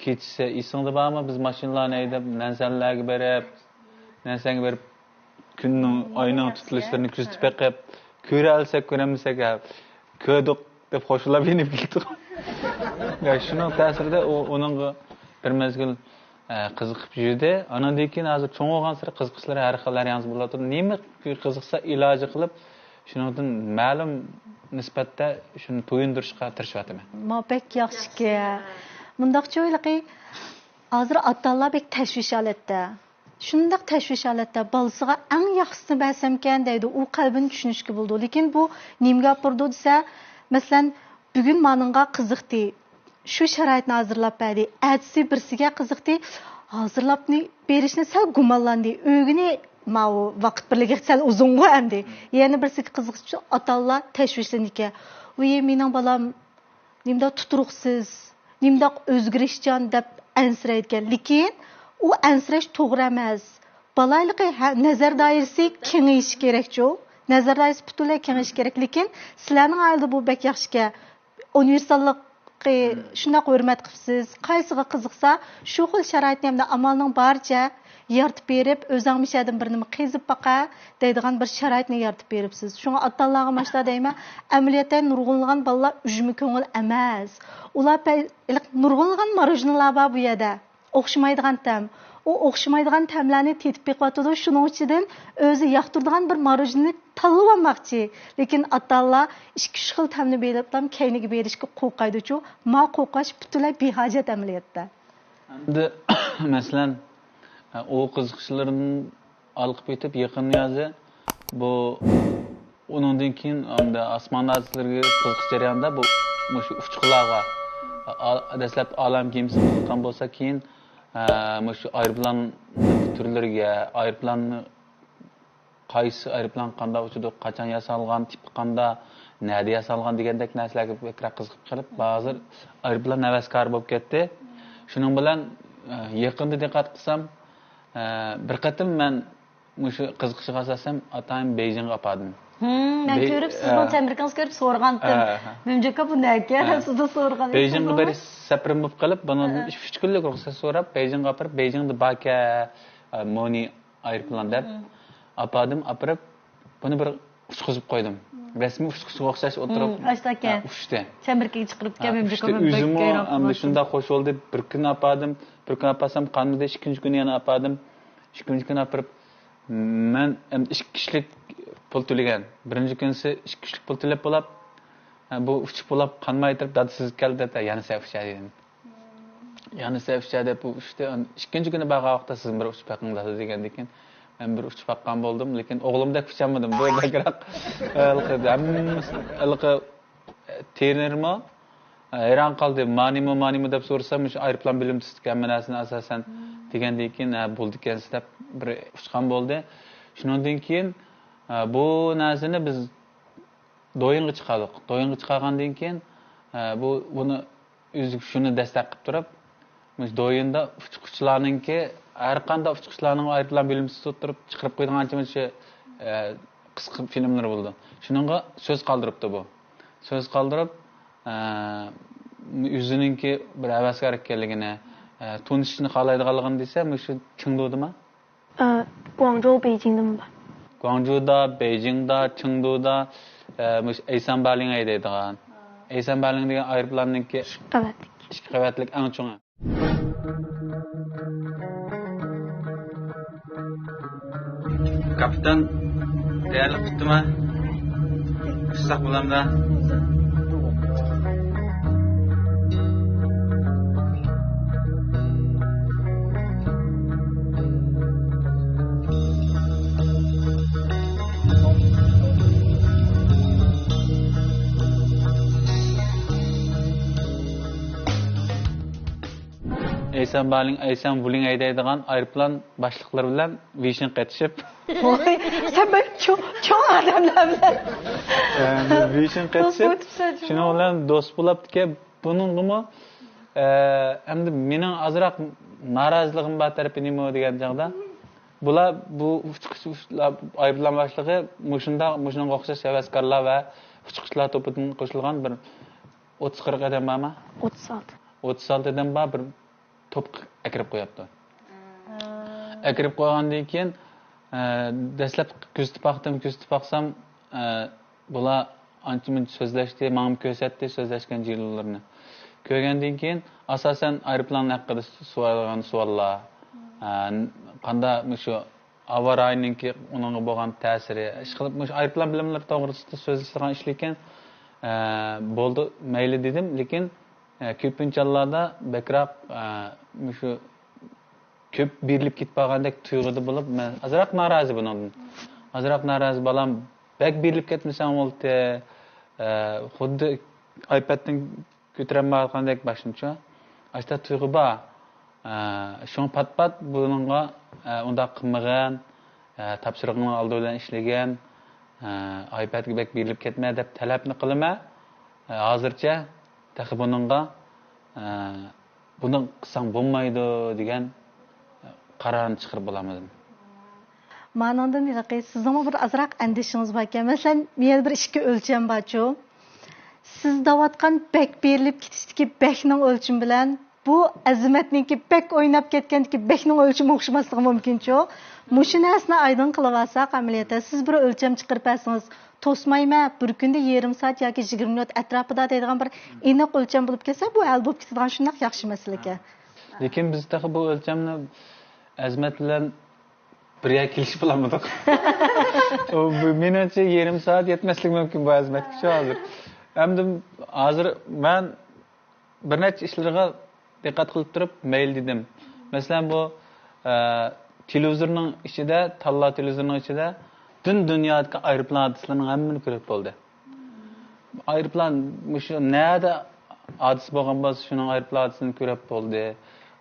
كېچىسى ئېسىڭدە بارمۇ، بىز ماشىنىلارنى ھەيدەپ، نەنسەنلەرگە بېرىپ، نەنسەنگە بېرىپ، كۈننىڭ، ئاينىڭ تۇتۇلۇشلىرىنى كۆزىتىپ بېقىپ، كۆرەلىسەك كۆرەلمىسەك، ھە، كۆردۇق دەپ خوشلاپ يېنىپ كېتىدۇ. يا، شۇنىڭ تەسىرىدە ئۇ، ئۇنىڭغا بىر مەزگىل، ئە، قىزىقىپ يۈردى. ئاناندىن كېيىن ھازىر چوڭ بولغانسېرى قىزىقىشلىرى ھەر خىل، ھەر ياڭزا بولۇۋاتىدۇ. نېمە قىزىقسا ئىلاجى قىلىپ، شۇنىڭدىن مەلۇم نىسبەتتە شۇنى تويۇندۇرۇشقا تىرىشىۋاتىمەن. ما بەك ياخشىكەن. مۇنداقچۇ ھېلىقى، ھازىر ئاتا-ئانىلار بەك تەشۋىش ھالەتتە. شۇنداق تەشۋىش ھالەتتە بالىسىغا ئەڭ ياخشىسىنى بەرسەمكەن دەيدۇ، ئۇ قەلبىنى چۈشىنىشكە بولىدۇ. لېكىن بۇ نېمىگە ئاپىرىدۇ دېسە، مەسىلەن، بۈگۈن مانىڭغا قىزىقتى، شۇ شارائىتنى ھازىرلاپ بەردى. ئەتىسى بىرسىگە قىزىقتى، ھازىرلاپنى بېرىشنى سەل گۇمانلاندى. ئۆگىنى ماۋۇ ۋاقىت بىرلىكى سەل ئۇزۇنغۇ ئەمدى. يەنە بىرسىگە قىزىقتى، شۇ ئاتا-ئانىلار تەشۋىشلىنىدىكەن. ۋىي، مېنىڭ بالام نېمىنداق تۇتۇرۇقسىز، نېمىنداق ئۆزگىرىشچان دەپ ئەنسىرەيدىكەن. لېكىن ئۇ ئەنسىرەش توغرا ئەمەس. بالايلىقى ھە-، نەزەر دائىرىسى كېڭىيىشى كېرەكچۇ. نەزەر دائىرىسى پۈتۈنلەي كېڭىيىشى كېرەك. لېكىن سىلەرنىڭ ئائىلىدە بۇ بەك ياخشىكەن. ئۇنىۋېرساللىقى شۇنداق ھۆرمەت قىپسىز. قايسىغا قىزىقسا، شۇ خىل شارائىتنى ھەمدە ئامالنىڭ بارىچە يارىتىپ بېرىپ، ئۆزۈڭ مۇشۇ يەردىن بىر نېمە قېزىپ باقە دەيدىغان بىر شارائىتنى يارىتىپ بېرىپسىز. شۇڭا ئاتا-ئانىلارغا ماشۇنداق دەيمەن، ئەمەلىيەتتە نۇرغۇنلىغان بالىلار ئۈجمە كۆڭۈل ئەمەس. ئۇلار پە-، ھېلىقى نۇرغۇنلىغان ماروژنىلار بار بۇ يەردە. ئوخشىمايدىغان تەم. ئۇ ئوخشىمايدىغان تەملەرنى تېتىپ بېقىۋاتىدۇ، شۇنىڭ ئىچىدىن ئۆزى ياقتۇرىدىغان بىر ماروژنىنى تاللىۋالماقچى. لېكىن ئاتا-ئانىلار ئىككى-ئۈچ خىل تەمنى بىلىپلا كەينىگە بېرىشكە قورقايدۇچۇ، ما قورقۇش پۈتۈنلەي بىھاجەت ئەمەلىيەتتە. ئەمدى، مەسىلەن، ئۇ قىزىقىشلىرىدىن ھالقىپ كېتىپ، يېقىن نىيازى بۇ، ئۇنىڭدىن كېيىن ئەمدى ئاسمان ھادىسىلىرىگە قىزىقىش جەريانىدا بۇ، مۇشۇ ئۇچقۇنلارغا، ئا-، دەسلەپ ئالەم كېمىسىگە قىزىققان بولسا، كېيىن، ئە، مۇشۇ ئايروپىلان تۈرلىرىگە، ئايروپىلاننى قايسى ئايروپىلان قانداق ئۇچىدۇ، قاچان ياسالغان، تىپى قانداق، نەدە ياسالغان دېگەندەك نەرسىلەرگە بەكرەك قىزىقىپ قېلىپ، ھازىر ئايروپىلان ھەۋەسكارى بولۇپ كەتتى. شۇنىڭ بىلەن، ئە، يېقىندا دىققەت قىلسام، ئە، بىر قېتىم مەن مۇشۇ قىزىقىشىغا ئاساسەن ئاتايىن بېيجىڭغا ئاپاردىم. ھىم، مەن بېي-، كۆرۈپ، سىزنىڭ ئە. تەبرىكىڭىزنى كۆرۈپ سورىغانتىم. ئە، ئە. مۆمجەككە بۇ نەكە؟ ئە. سىزدىن سورىغان بېيجىڭغا بېرىش سەپىرىم بولۇپ قېلىپ، بۇنىڭدىن ئە، ئە. ئۈچ، ئۈچ كۈنلۈك رۇخسەت سوراپ، بېيجىڭغا ئاپىرىپ، بېيجىڭدا باركەن، ئە، مونى ئايروپىلان دەپ، ھىم. ئاپاردىم، ئاپىرىپ، بۇنى بىر ئۇچقۇزۇپ قويدۇم. ھىم. رەسمىي ئۇچقۇچىغا ئوخشاش ئولتۇرۇپ، ھىم، ئاشتاكەن. ھە، ئۇچتى. چەمبىرىكىگە چىقىرىپتىكەن، ھە، مۆمجەككە ئۇچتى. ئۆزىمۇ ئەمدى شۇنداق خوش بولدى. بىر كۈن ئاپاردىم، بىر كۈن ئاپارسام قانمىدى، ئىككىنچى كۈنى يەنە ئاپاردىم. ئىككىنچى كۈنى ئاپىرىپ، مەن ئەمدى ئىككى كىشىلىك پۇل تۆلىگەن. بىرىنچى كۈنىسى ئىككى كىشىلىك پۇل تۆلەپ بولاپ، ھە، بۇ ئۇچۇپ بولاپ قانماي تۇرۇپ، دادا سىز كەل دەپ، يەنە سەن ئۇچاي دېدىم. يەنە سەن ئۇچاي دەپ بۇ ئۇچتى. ئىككىنچى كۈنى بارغان ۋاقىتتا سىز بىر ئۇچۇپ بېقىڭ دادا دېگەندىن كېيىن، مەن بىر ئۇچۇپ باققان بولدۇم، لېكىن ئوغلۇمدەك ئۇچالمىدىم. بۇ بەكرەك، ھېلىقى، ھەممىسى، ھېلىقى، ترېنېرمۇ ھەيران قالدى. مانىمۇ، مانىمۇ دەپ سورىسام، مۇشۇ ئايروپىلان بۆلۈمچىسىدىكى ھەممە نەرسىنى ئاساسەن دېگەندىن كېيىن، ھە، بولىدىكەنسىز دەپ بىر ئۇچقان بولدى. شۇنىڭدىن كېيىن، ھە، بۇ نەرسىنى بىز دويىنغا چىقاردۇق. دويىنغا چىقارغاندىن كېيىن، ھە، بۇ، بۇنى ئۆزى شۇنى دەستەك قىلىپ تۇرۇپ، مۇشۇ دويىندا ئۇچقۇچىلارنىڭكى، ھەر قانداق ئۇچقۇچىلارنىڭ ئايروپىلان بۆلۈمچىسى ئولتۇرۇپ چىقىرىپ قويىدىغان ئانچە مۇنچە، ئە، قىسقا فىلىملىرى بولىدۇ. شۇنىڭغا سۆز قالدۇرۇپتۇ بۇ. سۆز قالدۇرۇپ، ئە، ئۆزىنىڭكى بىر ھەۋەسكار ئىكەنلىكىنى، ئە، تونۇشۇشنى خالايدىغانلىقىنى دېسە، مۇشۇ چېڭدۇدىما؟ ئە، گۇاڭجۇ، بېيجىڭدىمۇ بار. گۇاڭجۇدا، بېيجىڭدا، چېڭدۇدا، ئە، مۇشۇ ئەيسەن بەرلىڭ ھەيدەيدىغان. ئەيسەن بەرلىڭ دېگەن ئايروپىلاننىڭكى ئىككى قەۋەتلىك. ئىككى قەۋەتلىك ئەڭ چوڭى. كاپىتان، تەييارلىق پۈتتىما؟ ئۇچساق بولامدا؟ ئەيسەن بەرلىڭ، ئەيسەن ۋۇلىڭ ھەيدەيدىغان ئايروپىلان باشلىقلىرى بىلەن ۋېيشىن قېتىشىپ. ۋاي، سەن بەك چوڭ، چوڭ ئادەملەر بىلەن. ئەمدى ۋېيشىن قېتىشىپ، دوست بولۇپسەن شۇنىڭ بىلەن دوست بولاپتىكەن. بۇنىڭغىمۇ، ئە، ئەمدى مېنىڭ ئازراق نارازىلىقىم بار تەرىپى نېمە دېگەن چاغدا، بۇلار، بۇ ئۇچقۇچ، ئۇچ-، ئايروپىلان باشلىقى مۇشۇنداق، مۇشۇنىڭغا ئوخشاش ھەۋەسكارلار ۋە ئۇچقۇچىلار توپىدىن قوشۇلغان بىر ئوتتۇز قىرىق ئادەم بارمۇ؟ ئوتتۇز ئالتە. ئوتتۇز ئالتە ئادەم بار، بىر توپقا ئەكىرىپ قويۇپتۇ. ھە. ئەكىرىپ قويغاندىن كېيىن، ئە، دەسلەپ كۆزىتىپ باقتىم، كۆزىتىپ باقسام، ئە، بۇلار ئانچە مۇنچە سۆزلەشتى، ماڭىمۇ كۆرسەتتى سۆزلەشكەن جىلۋىلىرىنى. كۆرگەندىن كېيىن، ئاساسەن، ئايروپىلان ھەققىدە سورالغان سوئاللار، ئە، قاندا مۇشۇ ئاۋارىنىڭكى ئۇنىڭغا بولغان تەسىرى، ئىشقىلىپ، مۇشۇ ئايروپىلان بىلىملىرى توغرىسىدا سۆزلىشىدىغان ئىش ئىكەن، ئە، بولدى، مەيلى دېدىم، لېكىن، ئە، كۆپىنچە ھاللاردا بەكرەك، ئە، مۇشۇ كۆپ بېرىلىپ كېتىپ قالغاندەك تۇيغۇدا بولۇپ، مەن ئازراق نارازى بۇنىڭدىن. ئازراق نارازى، بالام، بەك بېرىلىپ كەتمىسەڭ بولدى، ئە، خۇددى ئايپەدتىن كۆتۈرەلمەيۋاتقاندەك باشنىچۇ. ئاشۇنداق تۇيغۇ بار. ئە، شۇڭا پات-پات بۇنىڭغا، ئە، ئۇنداق قىلمىغىن، ئە، تاپشۇرۇقنىڭ ئالدى بىلەن ئىشلىگىن، ئە، ئايپەدكە بەك بېرىلىپ كەتمە دەپ تەلەپنى قىلىمەن. ئە، ھازىرچە تېخى بۇنىڭغا، ئە، بۇنى قىلساڭ بولمايدۇ دېگەن قارارنى چىقىرىپ بولالمىدىم. مانىڭدىن ھېلىقى سىزنىڭمۇ بىر ئازراق ئەندىشىڭىز باركەن. مەسىلەن، يەنە بىر ئىككى ئۆلچەم بارچۇ. سىز دەۋاتقان بەك بېرىلىپ كېتىشتىكى بەكنىڭ ئۆلچىمى بىلەن بۇ ئەزىمەتنىڭكى بەك ئويناپ كەتكەندىكى بەكنىڭ ئۆلچىمى ئوخشىماسلىقى مۇمكىنچۇ؟ مۇشۇ نەرسىنى ئايدىڭ قىلىۋالساق، ئەمەلىيەتتە سىز بىر ئۆلچەم چىقىرىپ بەرسىڭىز، توسمايمەن، بىر كۈندە يېرىم سائەت ياكى يىگىرمە مىنۇت ئەتراپىدا دەيدىغان بىر ئېنىق ئۆلچەم بولۇپ كەتسە، بۇ ھەل بولۇپ كېتىدىغان شۇنداق ياخشى مەسىلە ئىكەن. لېكىن بىز تېخى بۇ ئۆلچەمنى ئەزىمەت بىلەن بىر يەرگە كېلىشىپ بولالمىدۇق. ئۇ، بۇ، مېنىڭچە، يېرىم سائەت يەتمەسلىكى مۇمكىن بۇ ئەزىمەتكىچۇ ھازىر. ئەمدى ھازىر مەن بىر نەچچە ئىشلىرىغا دىققەت قىلىپ تۇرۇپ مەيلى دېدىم. مەسىلەن، بۇ، ئە، تېلېۋىزورنىڭ ئىچىدە، تاللا تېلېۋىزورنىڭ ئىچىدە پۈتۈن دۇنيادىكى ئايروپىلان ھادىسىلىرىنىڭ ھەممىنى كۆرۈپ بولدى. ئايروپىلان مۇشۇ نەدە ھادىسە بولغان بولسا، شۇنىڭ ئايروپىلان ھادىسىسىنى كۆرۈپ بولدى.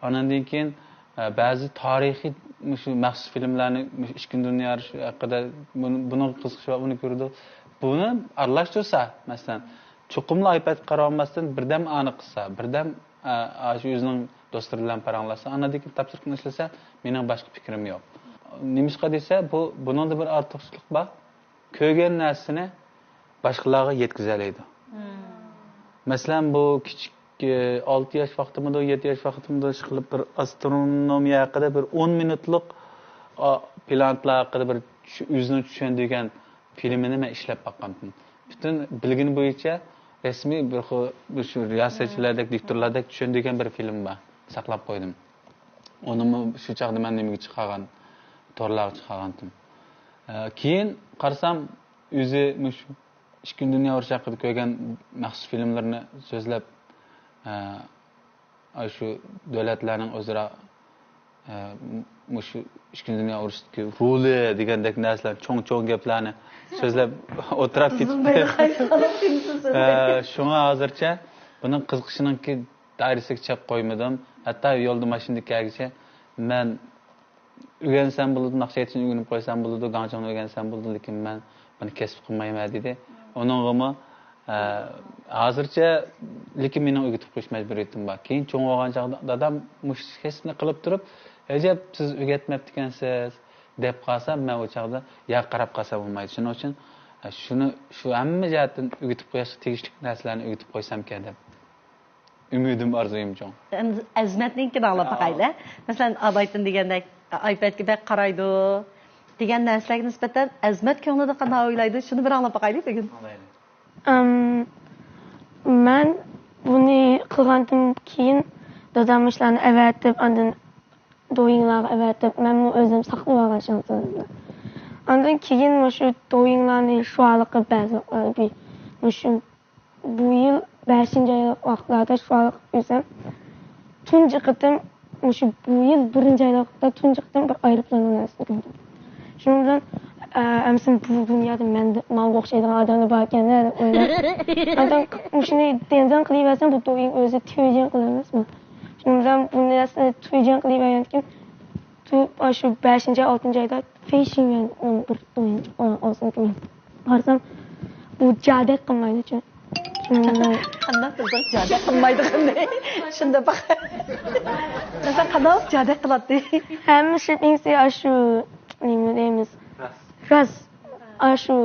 ئاندىن كېيىن، ئە، بەزى تارىخىي مۇشۇ مەخسۇس فىلىملەرنى، مۇشۇ ئىككىنچى دۇنيا ئۇرۇشى ھەققىدە بۇنى، بۇنىڭغا قىزىقىش بار، ئۇنى كۆرىدۇ. بۇنى ئارىلاشتۇرسا، مەسىلەن، چوقۇملا ئايپەدكە قاراۋالماستىن، بىردەم ئانى قىلسا، بىردەم، ئە، ئاشۇ ئۆزىنىڭ دوستلىرى بىلەن پاراڭلاشسا، ئاندىن كېيىن تاپشۇرۇقنى ئىشلىسە، مېنىڭ باشقا پىكرىم يوق. نېمىشقا دېسە، بۇ، بۇنىڭدا بىر ئارتۇقچىلىق بار. كۆرگەن نەرسىنى باشقىلارغا يەتكۈزەلەيدۇ. مەسىلەن، بۇ كىچىك، ئالتە ياش ۋاقتىمىدۇ، يەتتە ياش ۋاقتىمىدۇ، ئىشقىلىپ بىر ئاسترونومىيە ھەققىدە بىر ئون مىنۇتلۇق، ئا، پلانېتلار ھەققىدە بىر چۈ-، ئۆزىنى چۈشەندۈرگەن فىلىمىنى مەن ئىشلەپ باققانتىم. پۈتۈن بىلگىنى بويىچە رەسمىي بىر خىل، بىر شۇ رىياسەتچىلەردەك، دىكتورلاردەك چۈشەندۈرگەن بىر فىلىم بار. ساقلاپ قويدۇم. ئۇنىمۇ شۇ چاغدا مەن نېمىگە چىقارغان، تورلارغا چىقارغانتىم. ئە، كېيىن قارىسام، ئۆزى مۇشۇ ئىككىنچى دۇنيا ئۇرۇشى ھەققىدە كۆرگەن مەخسۇس فىلىملىرىنى سۆزلەپ، ئە، ئاشۇ دۆلەتلەرنىڭ ئۆزئارا، ئە، مۇشۇ ئىككىنچى دۇنيا ئۇرۇشىدىكى رولى دېگەندەك نەرسىلەر، چوڭ-چوڭ گەپلەرنى سۆزلەپ ئولتۇراپ كېتىپتۇ. ئە، شۇڭا ھازىرچە بۇنىڭ قىزىقىشىنىڭكى دائىرىسىگە چەك قويمىدىم. ھەتتا يولدا ماشىنىدا كەلگۈچە مەن ئۆگەنسەم بولىدۇ، ناخشا ئېيتىشنى ئۆگىنىپ قويسام بولىدۇ، گاڭچىڭنى ئۆگەنسەم بولىدۇ، لېكىن مەن بۇنى كەسىپ قىلمايمەن دېدى. ئۇنىڭغىمۇ، ئە، ھازىرچە، لېكىن مېنىڭ ئۆگىتىپ قويۇش مەجبۇرىيىتىم بار. كېيىن چوڭ بولغان چاغدا دادام مۇشۇ كەسىپنى قىلىپ تۇرۇپ، ئەجەب، سىز ئۆگەتمەپتىكەنسىز، دەپ قالسا، مەن ئۇ چاغدا ياق، قاراپ قالسا بولمايدۇ. شۇنىڭ ئۈچۈن، ئە، شۇنى، شۇ ھەممە جەھەتتىن ئۆگىتىپ قويۇشقا تېگىشلىك نەرسىلەرنى ئۆگىتىپ قويسامكەن دەپ ئۈمىدىم، ئارزۇيۇم چوڭ. ئەمدى ئەزمەتنىڭكىنى ئاڭلاپ باقايلى. مەسىلەن، ئابايتىن دېگەندەك، ئايپەدكە بەك قارايدۇ دېگەن نەرسىلەرگە نىسبەتەن ئەزمەت كۆڭلىدە قانداق ئويلايدۇ؟ شۇنى بىر ئاڭلاپ باقايلى بۈگۈن. ئەم، مەن بۇنى قىلغاندىن كېيىن دادام مۇشۇلارنى ئەۋەتىپ، ئاندىن دويىڭلارغا ئەۋەتىپ، مەنمۇ ئۆزۈم ساقلىۋالغان شىڭتىلىمنى. ئاندىن كېيىن مۇشۇ دويىڭلارنى شۇۋالىقى بەزى، مۇشۇ بۇ يىل بەشىنچى ئايلىق ۋاقىتلاردا شۇۋالىق ئۆزۈم تۇنجى قېتىم، مۇشۇ بۇ يىل بىرىنچى ئايلىقتا تۇنجى قېتىم بىر ئايروپىلاننىڭ نەرسىنى كۆردۈم. شۇنىڭ بىلەن، ئە، ئەمىسە بۇ دۇنيادا مەن، ماڭا ئوخشايدىغان ئادەملەر باركەن دەپ ئويلاپ. ئاندىن مۇشۇنى دېڭدىڭ قىلىۋەرسەم، بۇ دويىڭ ئۆزى تۈيجىڭ قىلىۋەرمەسمۇ؟ شۇنىڭ بىلەن بۇ نەرسىنى تۈيجىڭ قىلىۋەرگەندىن كېيىن، تۇ-، ئاشۇ بەشىنچى، ئالتىنچى ئايدا فېيشىڭيۈەننىڭ بىر دويىنى ئاغزىنى كۆرۈپ قارىسام، بۇ جادەك قىلمايدۇچۇ. شۇنىڭ بىلەن قانداق بىزنىڭ جادەك قىلمايدىغىنى. شۇنداق باق. مەسىلەن، قانداق جادەك قىلاتتى؟ ھەممە شىپىڭسى ئاشۇ، نېمە دەيمىز؟ راست. ئاشۇ.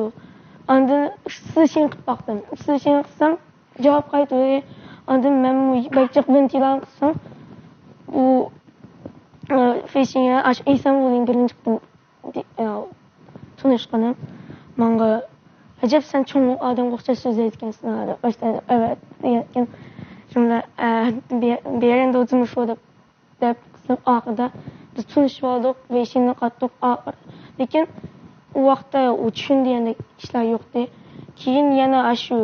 ئاندىن سىزىشىڭ قىلىپ باقتىم. سىزىشىڭ قىلسام، جاۋاب قايتىدى. ئاندىن مەنمۇ بەك جىق بىلەن تىلان قىلسام، بۇ، ئە، فېيشىڭيۈەن ئاشۇ ئېيسەن بولۇڭ بىرىنچى قېتىم دى-، ئە، تونۇشقىنىم. ماڭا، «ئەجەب، سەن چوڭ ئادەمگە ئوخشاش سۆزلەيدىكەنسەن» دەپ باشتا ئەۋەت دېگەن. شۇندا، ئە، بيە-، بيەرەن دوزىمۇ شۇ دەپ، دەپ قىزىم ئاخىرىدا بىز تونۇشۇپ ئالدۇق، ۋېيشىننى قاتتۇق ئا-، لېكىن ئۇ ۋاقىتتا ئۇ چۈشىنىدىغاندەك ئىشلار يوقتى. كېيىن يەنە ئاشۇ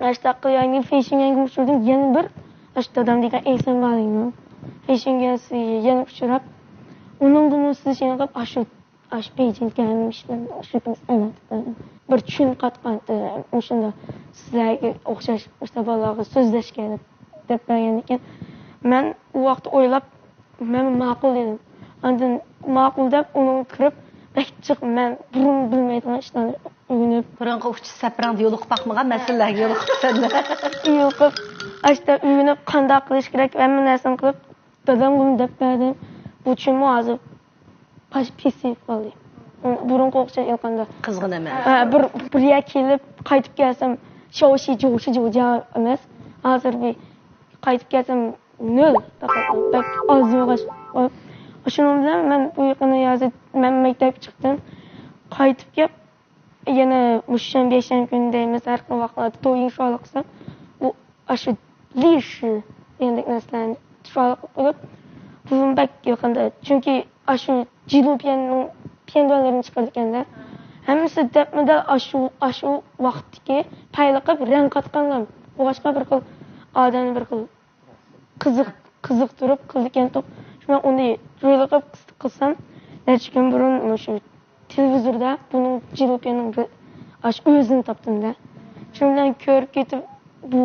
ئاشتاق قىلغان فېيشىڭيۈەنگە ئۇچرىدىم. يەنە بىر ئاشۇ دادام دېگەن ئېيسەن بالىنىڭ فېيشىڭيۈەنسى يەنە ئۇچراپ، ئۇنىڭغىمۇ سىزىشىنى قىلىپ، ئاشۇ، ئاشۇ بېيجىڭگە ھەممە ئىشلارنى ئاشۇ بىز ئەۋەتىپ بەردىم. بىر چۈشىنىپ قاتقان، ئە، مۇشۇنداق سىزلەرگە ئوخشاش مۇشۇنداق بالىلارغا سۆزلەشكە دەپ، دەپ بەرگەندىكىن، مەن ئۇ ۋاقىتتا ئويلاپ، مەن ماقۇل دېدىم. ئاندىن ماقۇل دەپ ئۇنىڭغا كىرىپ، بەك جىق مەن بۇرۇن بىلمەيدىغان ئىشلارنى ئۆگىنىپ. بۇرۇنقى ئۇچۇش سەپىرىڭدە يولۇقۇپ باقمىغان مەسىلىلەرگە يولۇقۇپتۇ سەن. يولۇقۇپ، ئاشتا ئۆگىنىپ، قانداق قىلىش كېرەك، ھەممە نەرسىنى قىلىپ، دادامغىمۇ دەپ بەردىم. بۇ چۈشۈممۇ ھازىر پاش-، پېسىيىپ قالدى. بۇرۇنقى ئوخشاش ئېيتقاندا. قىزغىن ئەمەس. ھە، بىر، بىر يەرگە كېلىپ، قايتىپ كەلسەم، شاۋشى، جوشى، جوجا ئەمەس. ھازىر بىر قايتىپ كەلسەم، نۆل. پەقەت بەك ئاز بولغاچ، شۇنىڭ بىلەن مەن بۇ يېقىندا يازدا مەن مەكتەپكە چىقتىم. قايتىپ كېلىپ، يەنە مۇشۇ شەنبە، يەكشەنبە كۈنى دەيمىز، ھەر خىل ۋاقىتلاردا دويىڭ شۇۋالىق قىلسام، ئۇ ئاشۇ لىشى دېگەندەك نەرسىلەرنى شۇۋالىق قىلىپ قويۇپ، بۇ بەك يېقىندا. چۈنكى ئاشۇ جىلۇپيەننىڭ پيەندۈەنلىرىنى چىقىرىدىكەن-دە. ھەممىسى دەپمۇ دەل ئاشۇ، ئاشۇ ۋاقىتتىكى پەيلىقىپ رەڭ قاتقانلار. بولغاچقا بىر خىل ئادەمنى بىر خىل قىزىق، قىزىقتۇرۇپ قىلىدىكەنتۇق. شۇڭا ئۇنى جويلۇقۇپ قىلسام، نەچچە كۈن بۇرۇن مۇشۇ تېلېۋىزوردا بۇنىڭ جىلۇپيەننىڭ بىر ئاشۇ ئۆزىنى تاپتىم-دە. شۇنىڭ بىلەن كۆرۈپ كېتىپ، بۇ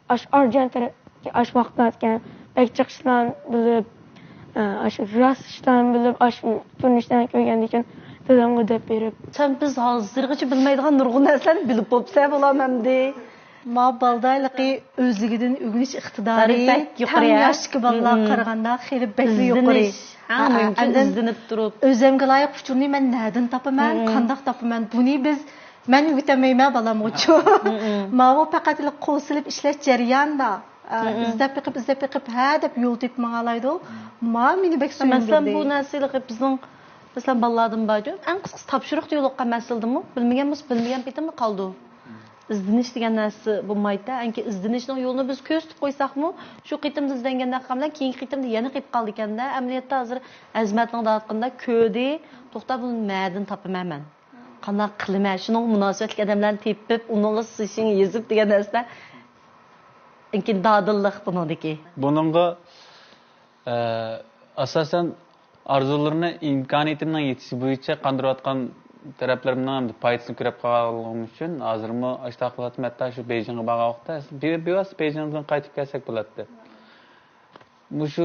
ئاشۇ ئارجان تەرەپتىكى ئاشۇ ۋاقىتلاركەن، بەك جىق ئىشلارنى بىلىپ، ئاشۇ راست ئىشلارنى بىلىپ، ئاشۇ كۆرۈنۈشلەرنى كۆرگەندىكىن، بىلىڭغۇ دەپ بېرىپ. سەن بىز ھازىرغىچە بىلمەيدىغان نۇرغۇن نەرسىلەرنى بىلىپ بوپسەن، بالام، ئەمدى. ما بالىدا ھېلىقى ئۆزلۈكىدىن ئۆگىنىش ئىقتىدارى بەك يۇقىرى، تەڭ ياشتىكى بالىلارغا قارىغاندا خېلى بەكلا يۇقىرى. ئىزدىنىش. ئەڭ مۇھىمى ئىزدىنىپ تۇرۇپ. ئۆزۈمگە لايىق ئۇچۇرنى مەن نەدىن تاپىمەن، قانداق تاپىمەن؟ بۇنى بىز، مەن ئۆگىتەلمەيمەن بالامغىچۇ. ماۋۇ پەقەت قول سېلىپ ئىشلەش جەريانىدا، ئىزدەپ بېقىپ، ئىزدەپ بېقىپ، ھە دەپ يول تېپىپ ماڭالايدۇ. ما مېنى بەك سۆيۈندۈردى. مەسىلەن، بۇ نەرسە بىزنىڭ، مەسىلەن، بالىلاردىن بارجۇ، ئەڭ قىسقىسى تاپشۇرۇقتا يولۇققان مەسىلىدىمۇ، بىلمىگەن بولسا بىلمىگەن پېتىملا قالىدۇ. ئىزدىنىش دېگەن نەرسە بولمايدۇ. ئەنكى ئىزدىنىشنىڭ يولىنى بىز كۆرسىتىپ قويساقمۇ، شۇ قېتىمدا ئىزدەنگەندەك قىلغان بىلەن كېيىنكى قېتىمدا يەنە قېلىپ قالىدىكەندە، ئەمەلىيەتتە ھازىر ئەزمەتنىڭ دەۋاتقىنىدا كۆردى، توختا، بۇنى نەدىن تاپىمەن مەن؟ قانداق قىلىمەن؟ شۇنىڭغا مۇناسىۋەتلىك ئادەملەرنى تېپىپ، ئۇنىڭغا سىشىڭ يېزىپ دېگەن نەرسىلەر. لېكىن دادىللىق بۇنىڭدىكى. بۇنىڭغا، ئە، ئاساسەن، ئارزۇلىرىنى ئىمكانىيىتىمنىڭ يېتىشى بويىچە قاندۇرۇۋاتقان تەرەپلىرىمنىڭ ئەمدى پايدىسىنى كۆرۈپ قالغانلىقىم ئۈچۈن، ھازىرمۇ ئاشۇنداق قىلىۋاتىمەن. ھەتتا شۇ بېيجىڭغا بارغان ۋاقىتتا، بىۋاسىتە بېيجىڭدىن قايتىپ كەلسەك بولاتتى. مۇشۇ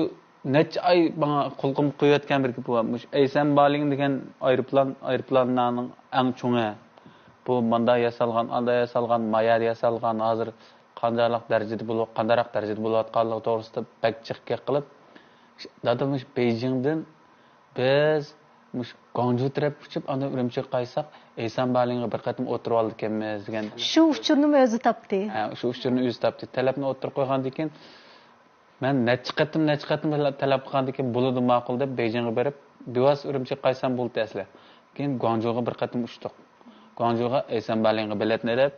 نەچچە ئاي ماڭا قۇلىقىمغا قۇيۇۋەتكەن بىر گېپى بار. مۇشۇ ئەيسەن بالىڭ دېگەن ئايروپىلان، ئايروپىلانلارنىڭ ئەڭ چوڭى. بۇ ماندا ياسالغان، ئاندا ياسالغان، مايادا ياسالغان، ھازىر قانداقراق دەرىجىدە بولۇپ، قانداقراق دەرىجىدە بولۇۋاتقانلىقى توغرىسىدا بەك جىق گەپ قىلىپ، دادا، مۇشۇ بېيجىڭدىن بىز مۇشۇ گۇاڭجۇ تەرەپكە ئۇچۇپ، ئاندىن ئۈرۈمچىگە قايتساق، ئەيسەن بالىڭغا بىر قېتىم ئولتۇرۇۋالىدىكەنمىز دېگەن. شۇ ئۇچۇرنىمۇ ئۆزى تاپتى. ھە، شۇ ئۇچۇرنى ئۆزى تاپتى. تەلەپنى ئوتتۇرىغا قويغاندىن كېيىن، مەن نەچچە قېتىم، نەچچە قېتىم تەلەپ قىلغاندىن كېيىن، بولىدۇ، ماقۇل دەپ، بېيجىڭغا بېرىپ، بىۋاسىتە ئۈرۈمچىگە قايتسام بولدى ئەسلى. كېيىن گۇاڭجۇغا بىر قېتىم ئۇچتۇق. گۇاڭجۇغا ئەيسەن بالىڭغا بېلەتنى ئېلىپ،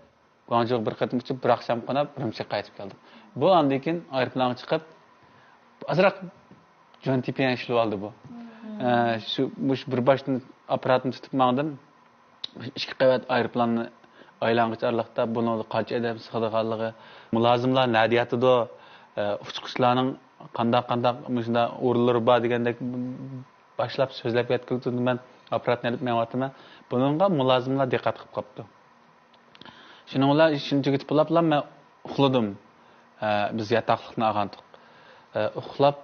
گۇاڭجۇغا بىر قېتىم ئۇچۇپ، بىر ئاخشام قونۇپ، ئۈرۈمچىگە قايتىپ كەلدىم. بۇ ئاندىن كېيىن ئايروپىلانغا چىقىپ، ئازراق جۈەن تىپىيەن ئىشلىۋالدى بۇ. ئە، شۇ، مۇشۇ بىر باشتىن ئاپپاراتنى تۇتۇپ ماڭدىم. ئىككى قەۋەت ئايروپىلاننى ئايلانغۇچ ئارىلىقتا بۇنىڭدا قانچە ئادەم سىغىدىغانلىقى، مۇلازىملار نەدە ياتىدۇ، ئە، ئۇچقۇچىلارنىڭ قانداق، قانداق مۇشۇنداق ئورۇنلىرى بار دېگەندەك باشلاپ سۆزلەپ يەتكىلى تۇردۇم. مەن ئاپپاراتنى ئېلىپ مېڭىۋاتىمەن. بۇنىڭغا مۇلازىملار دىققەت قىلىپ قاپتۇ. شۇنىڭ بىلەن ئىشىمنى تۈگىتىپ بولۇپلا مەن ئۇخلىدىم. ئە، بىز ياتاقلىقنى ئالغانتۇق. ئە، ئۇخلاپ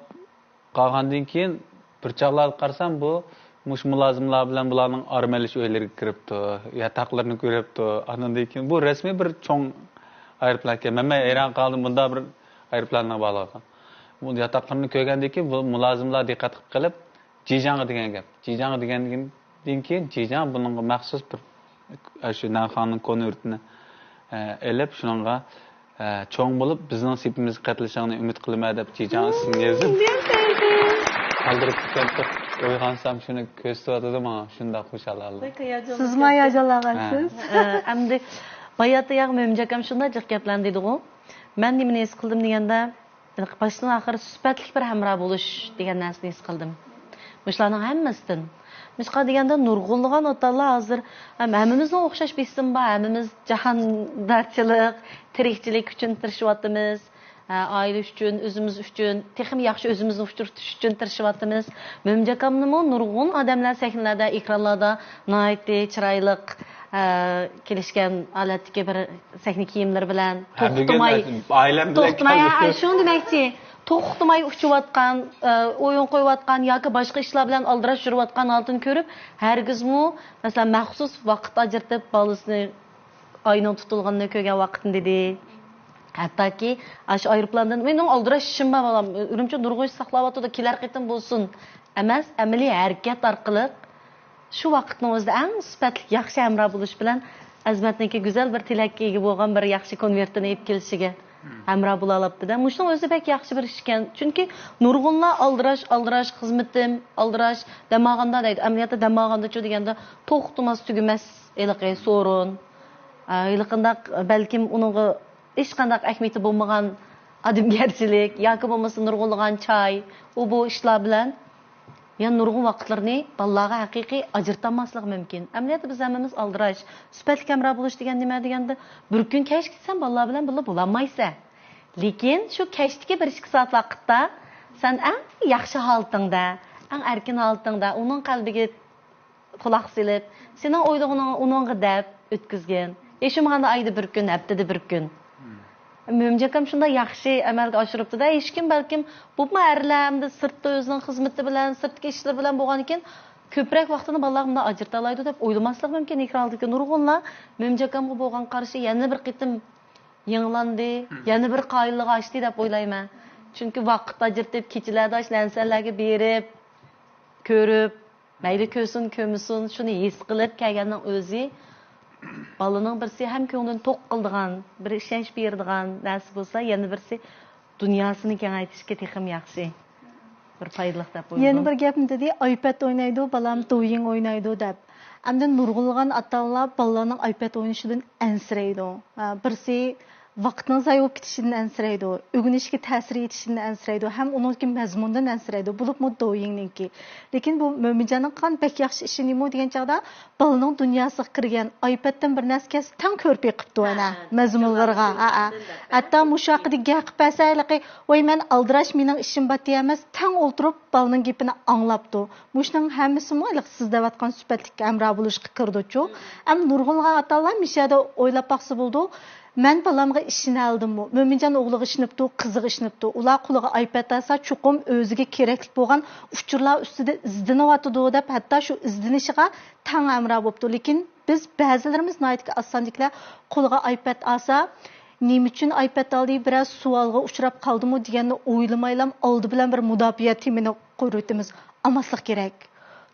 قالغاندىن كېيىن بىر چاغلاردا قارىسام، بۇ مۇشۇ مۇلازىملار بىلەن بۇلارنىڭ ئارام ئېلىش ئۆيلىرىگە كىرىپتۇ، ياتاقلىرىنى كۆرۈپتۇ. ئاندىن كېيىن بۇ رەسمىي بىر چوڭ ئايروپىلان ئىكەن. مەن، مەن ھەيران قالدىم، مۇنداق بىر ئايروپىلاننىڭ بارلىقىغا. بۇ ياتاقلىرىنى كۆرگەندىن كېيىن بۇ مۇلازىملار دىققەت قىلىپ قېلىپ، جىجاڭ دېگەن گەپ. جىجاڭ دېگەندىن كېيىن جىجاڭ بۇنىڭغا مەخسۇس بىر، ئە، شۇ نەنخۇاڭنىڭ كونا يۇرتىنى، ئە، ئېلىپ، شۇنىڭغا، ئە، چوڭ بولۇپ بىزنىڭ سېپىمىزگە قېتىلىشىڭنى ئۈمىد قىلىمەن دەپ جىجاڭ ئىسمىنى يېزىپ قالدۇرۇپ كېتىپتۇ. ئويغانسام شۇنى كۆرسىتىۋاتىدۇ ماڭا، شۇنداق خۇشال ھالدا. سىزمۇ ھاياجانلانغانسىز. ھە. ئە، ئەمدى باياتىياغ مۆمجاكام شۇنداق جىق گەپلەرنى دېدىغۇ. مەن نېمىنى ھېس قىلدىم دېگەندە، باشتىن ئاخىر سۈپەتلىك بىر ھەمراھ بولۇش دېگەن نەرسىنى ھېس قىلدىم. مۇشۇلارنىڭ ھەممىسىدىن. مۇشۇقا دېگەندە نۇرغۇنلىغان ئاتا-ئانىلار ھازىر ھەم-، ھەممىمىزنىڭ ئوخشاش بېسىمى بار، ھەممىمىز جاھاندارچىلىق، تىرىكچىلىك ئۈچۈن تىرىشىۋاتىمىز. ئائىلە ئۈچۈن، ئۆزىمىز ئۈچۈن، تېخىمۇ ياخشى ئۆزىمىزنى ئۇچرىتىش ئۈچۈن تىرىشىۋاتىمىز. مۆمجاكامنىمۇ نۇرغۇن ئادەملەر سەھنىلەردە، ئېكرانلاردا ناھايىتى چىرايلىق، ئە، كېلىشكەن ھالەتتىكى بىر سەھنە كىيىملىرى بىلەن ھە، بۈگۈن توختىماي، ئائىلەم بىلەن توختىماي، كەلدىم. ھە، شۇنى دېمەكچى. توختىماي ئۇچۇۋاتقان، ئە، ئويۇن قويۇۋاتقان ياكى باشقا ئىشلار بىلەن ئالدىراش يۈرۈۋاتقان ھالىتىنى كۆرۈپ، ھەرگىزمۇ، مەسىلەن، مەخسۇس ۋاقىت ئاجرىتىپ بالىسىنى ئاينىڭ تۇتۇلغىنىنى كۆرگەن ۋاقىتنى دېدى. ھەتتاكى ئاشۇ ئايروپىلاندىن، مېنىڭ ئالدىراش ئىشىم بار، بالام، ئۈرۈمچى نۇرغۇن ئىش ساقلاۋاتىدۇ، كېلەر قېتىم بولسۇن ئەمەس، ئەمەلىي ھەرىكەت ئارقىلىق شۇ ۋاقىتنىڭ ئۆزىدە ئەڭ سۈپەتلىك، ياخشى ھەمراھ بولۇش بىلەن ئەزىمەتنىڭكى گۈزەل بىر تىلەككە ئىگە بولغان بىر ياخشى كونۋېرتىنى ئېلىپ كېلىشىگە ھەمراھ بولالاپتۇ-دە. مۇشۇنىڭ ئۆزى بەك ياخشى بىر ئىشكەن. چۈنكى نۇرغۇنلار ئالدىراش، ئالدىراش، خىزمىتىم ئالدىراش، دەم ئالغاندا دەيدۇ. ئەمەلىيەتتە دەم ئالغاندىچۇ دېگەندە توختىماس تۈگىمەس ھېلىقى سورۇن. ئا، ھېلىقىنداق بەلكىم ئۇنىڭغا ھېچقانداق ئەھمىيىتى بولمىغان ئادەمگەرچىلىك ياكى بولمىسا نۇرغۇنلىغان چاي، ئۇ بۇ ئىشلار بىلەن يەنە نۇرغۇن ۋاقىتلىرىنى بالىلارغا ھەقىقىي ئاجرىتالماسلىقى مۇمكىن. ئەمەلىيەتتە بىز ھەممىمىز ئالدىراش. سۈپەتلىك ھەمراھ بولۇش دېگەن نېمە دېگەندە، بىر كۈن كەچ كەتسەڭ بالىلار بىلەن بىللە بولالمايسەن. لېكىن شۇ كەچتىكى بىر ئىككى سائەت ۋاقىتتا سەن ئەڭ ياخشى ھالىتىڭدە، ئەڭ ئەركىن ھالىتىڭدە ئۇنىڭ قەلبىگە قۇلاق سېلىپ، سېنىڭ ئويلىغىنىڭنى ئۇنىڭغا دەپ ئۆتكۈزگىن. ھېچ بولمىغاندا ئايدا بىر كۈن، ھەپتىدە بىر كۈن. مۆمىنجان ئاكام شۇنداق ياخشى ئەمەلگە ئاشۇرۇپتۇ-دە، ھېچكىم بەلكىم، بولۇپمۇ ئەرلەر ئەمدى سىرتتا ئۆزىنىڭ خىزمىتى بىلەن، سىرتتىكى ئىشلىرى بىلەن بولغاندىكىن، كۆپرەك ۋاقتىنى بالىلارغا مۇنداق ئاجرىتالايدۇ دەپ ئويلىماسلىق مۇمكىن. ئېكران ئالدىدىكى نۇرغۇنلار مۆمىنجان ئاكامغا بولغان قارىشى يەنە بىر قېتىم يېڭىلاندى، يەنە بىر قايىللىق ئاشتى دەپ ئويلايمەن. چۈنكى ۋاقىت ئاجرىتىپ، كېچىلەردە ئاشۇ ئەنسەرلەرگە بېرىپ، كۆرۈپ، مەيلى كۆرسۇن، كۆرمىسۇن، شۇنى ھېس قىلىپ كەلگەننىڭ ئۆزى بالىنىڭ بىرسى ھەم كۆڭلىنى توق قىلىدىغان، بىر ئىشەنچ بېرىدىغان نەرسە بولسا، يەنە بىرسى دۇنياسىنى كېڭەيتىشكە تېخىمۇ ياخشى. بىر پايدىلىق دەپ ئويلىدىم. يەنە بىر گەپنى دېدى، ئايپەد ئوينايدۇ، بالام دويىڭ ئوينايدۇ دەپ. ئەمدى نۇرغۇنلىغان ئاتا-ئانىلار بالىلارنىڭ ئايپەد ئوينىشىدىن ئەنسىرەيدۇ. ھە، بىرسى ۋاقىتنىڭ زايە بولۇپ كېتىشىدىن ئەنسىرەيدۇ، ئۆگىنىشكە تەسىر يېتىشىدىن ئەنسىرەيدۇ ھەم ئۇنىڭدىكى مەزمۇندىن ئەنسىرەيدۇ، بولۇپمۇ دويىڭنىڭكى. لېكىن بۇ مۆمىنجاننىڭ قىلغان بەك ياخشى ئىشى نېمە دېگەن چاغدا، بالىنىڭ دۇنياسىغا كىرگەن، ئايپەدتىن بىر نەرسە كەلسە تەڭ كۆرۈپ بېقىپتۇ ئەنە، ھە، مەزمۇنلىرىغا. ھە، ھە. ھەتتا مۇشۇ ھەققىدە گەپ قىلىپ بەرسە، ھېلىقى، ۋاي، مەن ئالدىراش، مېنىڭ ئىشىم بار دېيەلمەس، تەڭ ئولتۇرۇپ بالىنىڭ گېپىنى ئاڭلاپتۇ. مۇشۇنىڭ ھەممىسىمۇ ھېلىقى سىز دەۋاتقان سۈپەتلىك ھەمراھ بولۇشقا كىرىدۇچۇ. ئەمما نۇرغۇنلىغان ئاتا-ئانىلار مۇشۇ يەردە ئويلاپ باقسا بولىدۇ. مەن بالامغا ئىشىنەلدىممۇ؟ مۆمىنجان ئوغلىغا ئىشىنىپتۇ، قىزىغا ئىشىنىپتۇ. ئۇلار قولىغا ئايپەد ئالسا، چوقۇم ئۆزىگە كېرەكلىك بولغان ئۇچۇرلار ئۈستىدە ئىزدىنىۋاتىدۇ دەپ، ھەتتا شۇ ئىزدىنىشىغا تەڭ ھەمراھ بوپتۇ. لېكىن بىز بەزىلىرىمىز ناھايىتى ئاز ساندىكىلەر قولىغا ئايپەد ئالسا، نېمە ئۈچۈن ئايپەد ئالدى، بىرەر سوئالغا ئۇچراپ قالدىمۇ دېگەننى ئويلىمايلا ئالدى بىلەن بىر مۇداپىئە تېمىنى قۇرۇۋېتىمىز. ئالماسلىق كېرەك.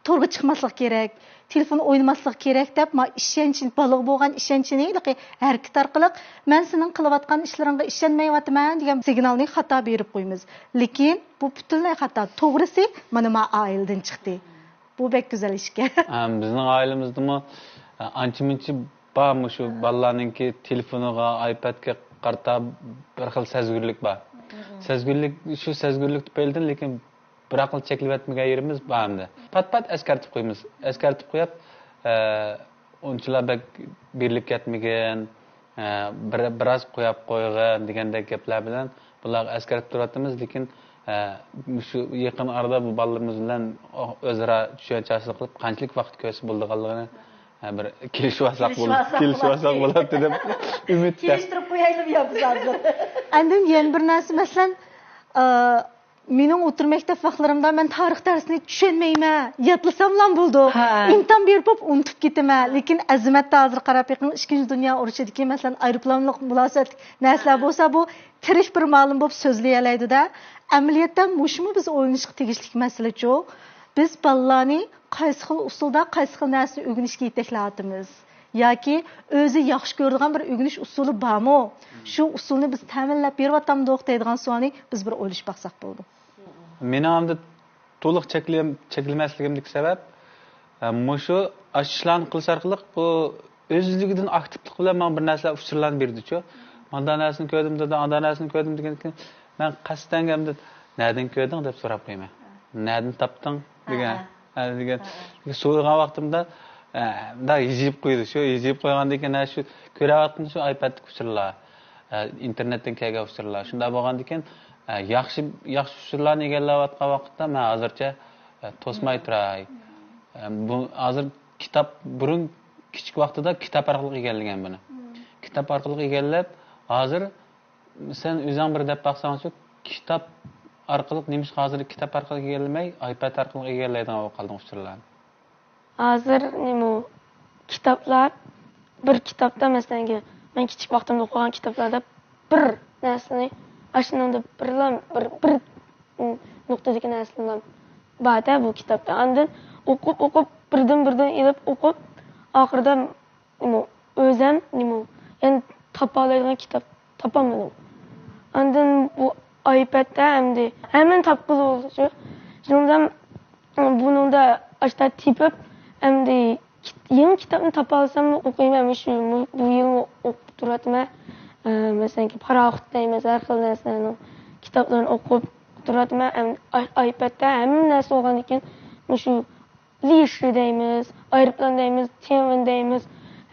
تورغا چىقماسلىق كېرەك، تېلېفون ئوينىماسلىق كېرەك دەپ، ما ئىشەنچ، بالىغا بولغان ئىشەنچنى ھېلىقى ھەرىكەت ئارقىلىق، مەن سېنىڭ قىلىۋاتقان ئىشلىرىڭغا ئىشەنمەيۋاتىمەن دېگەن سىگنالنى خاتا بېرىپ قويىمىز. لېكىن بۇ پۈتۈنلەي خاتا. توغرىسى، مانا ما ئائىلىدىن چىقتى. بۇ بەك گۈزەل ئىشكەن. ئەم، بىزنىڭ ئائىلىمىزدىمۇ، ئە، ئانچە-مۇنچە بار مۇشۇ بالىلارنىڭكى تېلېفونىغا، ئايپەدكە قارىتا بىر خىل سەزگۈرلۈك بار. سەزگۈرلۈك، شۇ سەزگۈرلۈك تۈپەيلىدىن، لېكىن بىراقلا چەكلىۋەتمىگەن يېرىمىز بار ئەمدى. پات-پات ئەسكەرتىپ قويىمىز. ئەسكەرتىپ قويۇپ، ئە، ئۇنچىلا بەك بېرىلىپ كەتمىگىن، ئە، بىر، بىراز قويۇپ قويغىن دېگەندەك گەپلەر بىلەن بۇلارغا ئەسكەرتىپ تۇرۇۋاتىمىز، لېكىن، ئە، مۇشۇ يېقىن ئارىدا بۇ بالىلىرىمىز بىلەن ئۆزئارا چۈشەنچە ھاسىل قىلىپ، قانچىلىك ۋاقىت كۆرسە بولىدىغانلىقىنى، ئە، بىر كېلىشىۋالساق بول-، كېلىشىۋالساق كېلىشىۋالساق بولاتتى دەپ ئۈمىدتە. كېلىشتۈرۈپ قويايلى يا بىز ھازىر. ئاندىن يەنە بىر نەرسە، مەسىلەن، ئە، مېنىڭ ئوتتۇرا مەكتەپ ۋاقىتلىرىمدا مەن تارىخ دەرسىنى چۈشەنمەيمەن، يادلىساملا بولىدۇ. ھە. ئىمتىھان بېرىپ بولۇپ ئۇنتۇپ كېتىمەن. لېكىن ئەزىمەتتە ھازىر قاراپ بېقىڭ، ئىككىنچى دۇنيا ئۇرۇشىدىكى، مەسىلەن، ئايروپىلانلىق مۇناسىۋەتلىك نەرسىلەر بولسا، بۇ تىرىك بىر مۇئەللىم بولۇپ سۆزلىيەلەيدۇ-دە. ئەمەلىيەتتە مۇشۇمۇ بىز ئويلىنىشقا تېگىشلىك مەسىلىچۇ. بىز بالىلارنى قايسى خىل ئۇسۇلدا، قايسى خىل نەرسىنى ئۆگىنىشكە يېتەكلەۋاتىمىز؟ ياكى ئۆزى ياخشى كۆرىدىغان بىر ئۆگىنىش ئۇسۇلى بارمۇ؟ شۇ ئۇسۇلنى بىز تەمىنلەپ بېرىۋاتامدۇق دەيدىغان سوئالنى بىز بىر ئويلىشىپ باقساق بولىدۇ. مېنىڭ ئەمدى تولۇق چەكلىيەم-، چەكلىمەسلىكىمدىكى سەۋەب، ئە، مۇشۇ ئاشۇ ئىشلارنى قىلىش ئارقىلىق بۇ ئۆزلۈكىدىن ئاكتىپلىق بىلەن ماڭا بىر نەرسىلەر ئۇچۇرلارنى بېرىدىچۇ. ماندا نەرسىنى كۆردۈم دېدى، ئاندا نەرسىنى كۆردۈم دېگەندىكىن، مەن قەستەن ئەمدى نەدىن كۆردۈڭ دەپ سوراپ قويىمەن. نەدىن تاپتىڭ دېگەن. ھە. ھە، دېگەن. ھە، ھە. سورىغان ۋاقتىمدا، ئە، مۇنداق يېزىپ قويىدۇ. شۇ يېزىپ قويغاندىن كېيىن، ھە، شۇ كۆرۈۋاتقىنىم شۇ ئايپەدتىكى ئۇچۇرلار، ئە، ئىنتېرنېتتىن كەلگەن ئۇچۇرلار. شۇنداق بولغاندىكىن، ئە، ياخشى، ياخشى ئۇچۇرلارنى ئىگىلەۋاتقان ۋاقىتتا مەن ھازىرچە، ئە، توسماي تۇراي. ئە، بۇ ھازىر كىتاب، بۇرۇن كىچىك ۋاقتىدا كىتاب ئارقىلىق ئىگىلىگەن بۇنى. كىتاب ئارقىلىق ئىگىلەپ، ھازىر سەن ئۆزۈڭ بىر دەپ باقساڭچۇ، كىتاب ئارقىلىق، نېمىشقا ھازىر كىتاب ئارقىلىق ئىگىلىمەي، ئايپەد ئارقىلىق ئىگىلەيدىغان بولۇپ قالدىڭ ئۇچۇرلارنى؟ ھازىر نېمە، كىتابلار، بىر كىتابتا، مەسىلەنكى، مەن كىچىك ۋاقتىمدا ئوقۇغان كىتابلاردا بىر نەرسىنى، ئاشۇنىڭدا بىرلا، بىر، بىر، م، نۇقتىدىكى نەرسىلەر بار-دە بۇ كىتابتا. ئاندىن ئوقۇپ، ئوقۇپ، بىردىن، بىردىن ئېلىپ ئوقۇپ، ئاخىرىدا نېمە، ئۆزەم نېمە، يەنە تاپالايدىغان كىتاب تاپالمىدىم. ئاندىن بۇ ئايپەدتە ئەمدى ھەممىنى تاپقىلى بولىدۇ. شۇنىڭدا بۇنىڭدا ئاشتا تېپىپ، ئەمدى كىت-، يېڭى كىتابنى تاپالىسام ئوقۇيمەن. مۇشۇ، بۇ يىلمۇ ئوقۇپ تۇرۇۋاتىمەن. ئە، مەسىلەنكى، پاراخوت دەيمىز، ھەر خىل نەرسىلەرنىڭ كىتابلىرىنى ئوقۇپ تۇرۇۋاتىمەن. ئەمدى ئاي-، ئايپەدتە ھەممە نەرسە بولغاندىكىن، مۇشۇ لىشى دەيمىز، ئايروپىلان دەيمىز، تيەنئېنۋېن دەيمىز.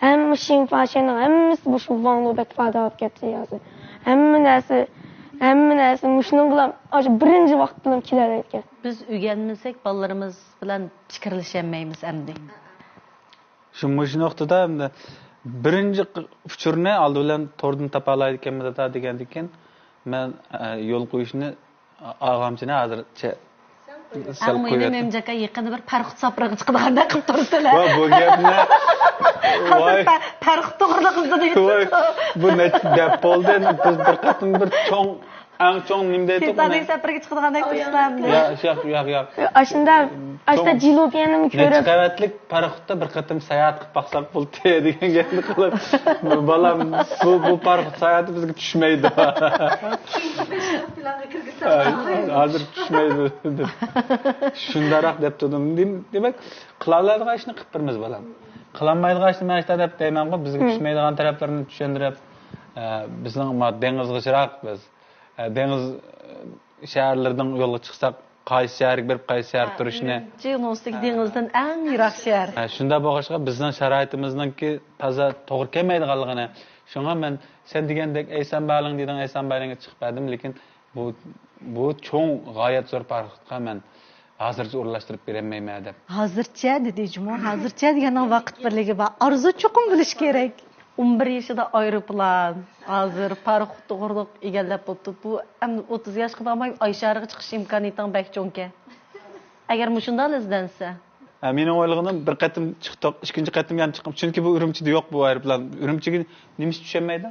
ھەممە شىنفاشيەننىڭ ھەممىسى مۇشۇ ۋاڭلۇ بەك پايدا ئاپ كەتتى ھازىر. ھەممە نەرسە، ھەممە نەرسە مۇشۇنىڭ بىلەن، ئاشۇ بىرىنچى ۋاقىت بىلەن كېلەلەيدىكەن. بىز ئۆگەنمىسەك، بالىلىرىمىز بىلەن پىكىرلىشەلمەيمىز ئەمدى. شۇ، مۇشۇ نۇقتىدا ئەمدى بىرىنچى ق-، ئۇچۇرنى ئالدى بىلەن توردىن تاپالايدىكەنمىز دادا دېگەندىكىن، مەن، ئە، يول قويۇشنى ئا-، ئاغامچىنى ھازىرچە ئەڭ مۇھىمى، مۆمىنجان ئاكا يېقىندا بىر پەرخۇت ساپىرىغا چىقىدىغاندەك قىلىپ تۇرسىلە. ۋا، بۇ گەپنى ۋاي، پەرخۇت توغرىلىق ئىزدىنىۋېتىپتۇ. ۋاي، بۇ نەچچە دەپ بولدى، بىز بىر قېتىم بىر چوڭ، ئەڭ چوڭ نېمە دەيدۇ؟ تېزانەن سەپەرگە چىقىدىغاندەك تۇرسىلە. ياق، ياق، ياق، ياق. ئاشۇنداق، ئاشۇنداق جىلوپىيەنىمۇ كۆرۈپ، نەچچە قەۋەتلىك پاراخوتتا بىر قېتىم ساياھەت قىلىپ باقساق بولدى دېگەن گەپنى قىلىپ، بالام، بۇ، بۇ پاراخوت ساياھىتى بىزگە چۈشمەيدۇ. ھازىر چۈشمەيدۇ دېدى. شۇنداقراق دەپ تۇردۇم. دېم-، دېمەك، قىلالايدىغان ئىشنى قىلىپ بېرىمىز، بالام. قىلالمايدىغان ئىشنى مەن ئىشتا دەپ دەيمەنغۇ، بىزگە چۈشمەيدىغان تەرەپلىرىنى چۈشەندۈرۈپ، ئە، بىزنىڭ ما دېڭىزغا يىراق بىز. ئە، دېڭىز، ئە، شەھەرلىرىدىن يولغا چىقساق، قايسى شەھەرگە بېرىپ، قايسى شەھەردە تۇرۇشنى. ئۈرۈمچى ئۇنىڭ ئۈستىگە دېڭىزدىن ئەڭ يىراق شەھەر. ھە، شۇنداق بولغاچقا، بىزنىڭ شارائىتىمىزنىڭكى تازا توغرا كەلمەيدىغانلىقىنى. شۇڭا مەن سەن دېگەندەك ئەيسان بالىڭ دېدىڭ، ئەيسان بالىڭغا چىقىپ بەردىم، لېكىن بۇ، بۇ چوڭ، غايەت زور پاراخوتقا مەن ھازىرچە ئورۇنلاشتۇرۇپ بېرەلمەيمەن دەپ. ھازىرچە دېدى جۇمۇ، ھازىرچە دېگەننىڭ ۋاقىت بىرلىكى بار. ئارزۇ چوقۇم بولۇشى كېرەك. ئون بىر يېشىدا ئايروپىلان، ھازىر پاراخوت توغرىلىق ئىگىلەپ بوپتۇ. بۇ ئەمدى ئوتتۇز ياشقا بارماي ئاي شارىغا چىقىش ئىمكانىيىتىڭ بەك چوڭكەن. ئەگەر مۇشۇنداقلا ئىزدەنسە. ھە، مېنىڭ ئويلىغىنىم، بىر قېتىم چىقتۇق، ئىككىنچى قېتىم يەنە چىقىمىز. چۈنكى بۇ ئۈرۈمچىدە يوق بۇ ئايروپىلان. ئۈرۈمچىگە نېمىشقا چۈشەلمەيدۇ؟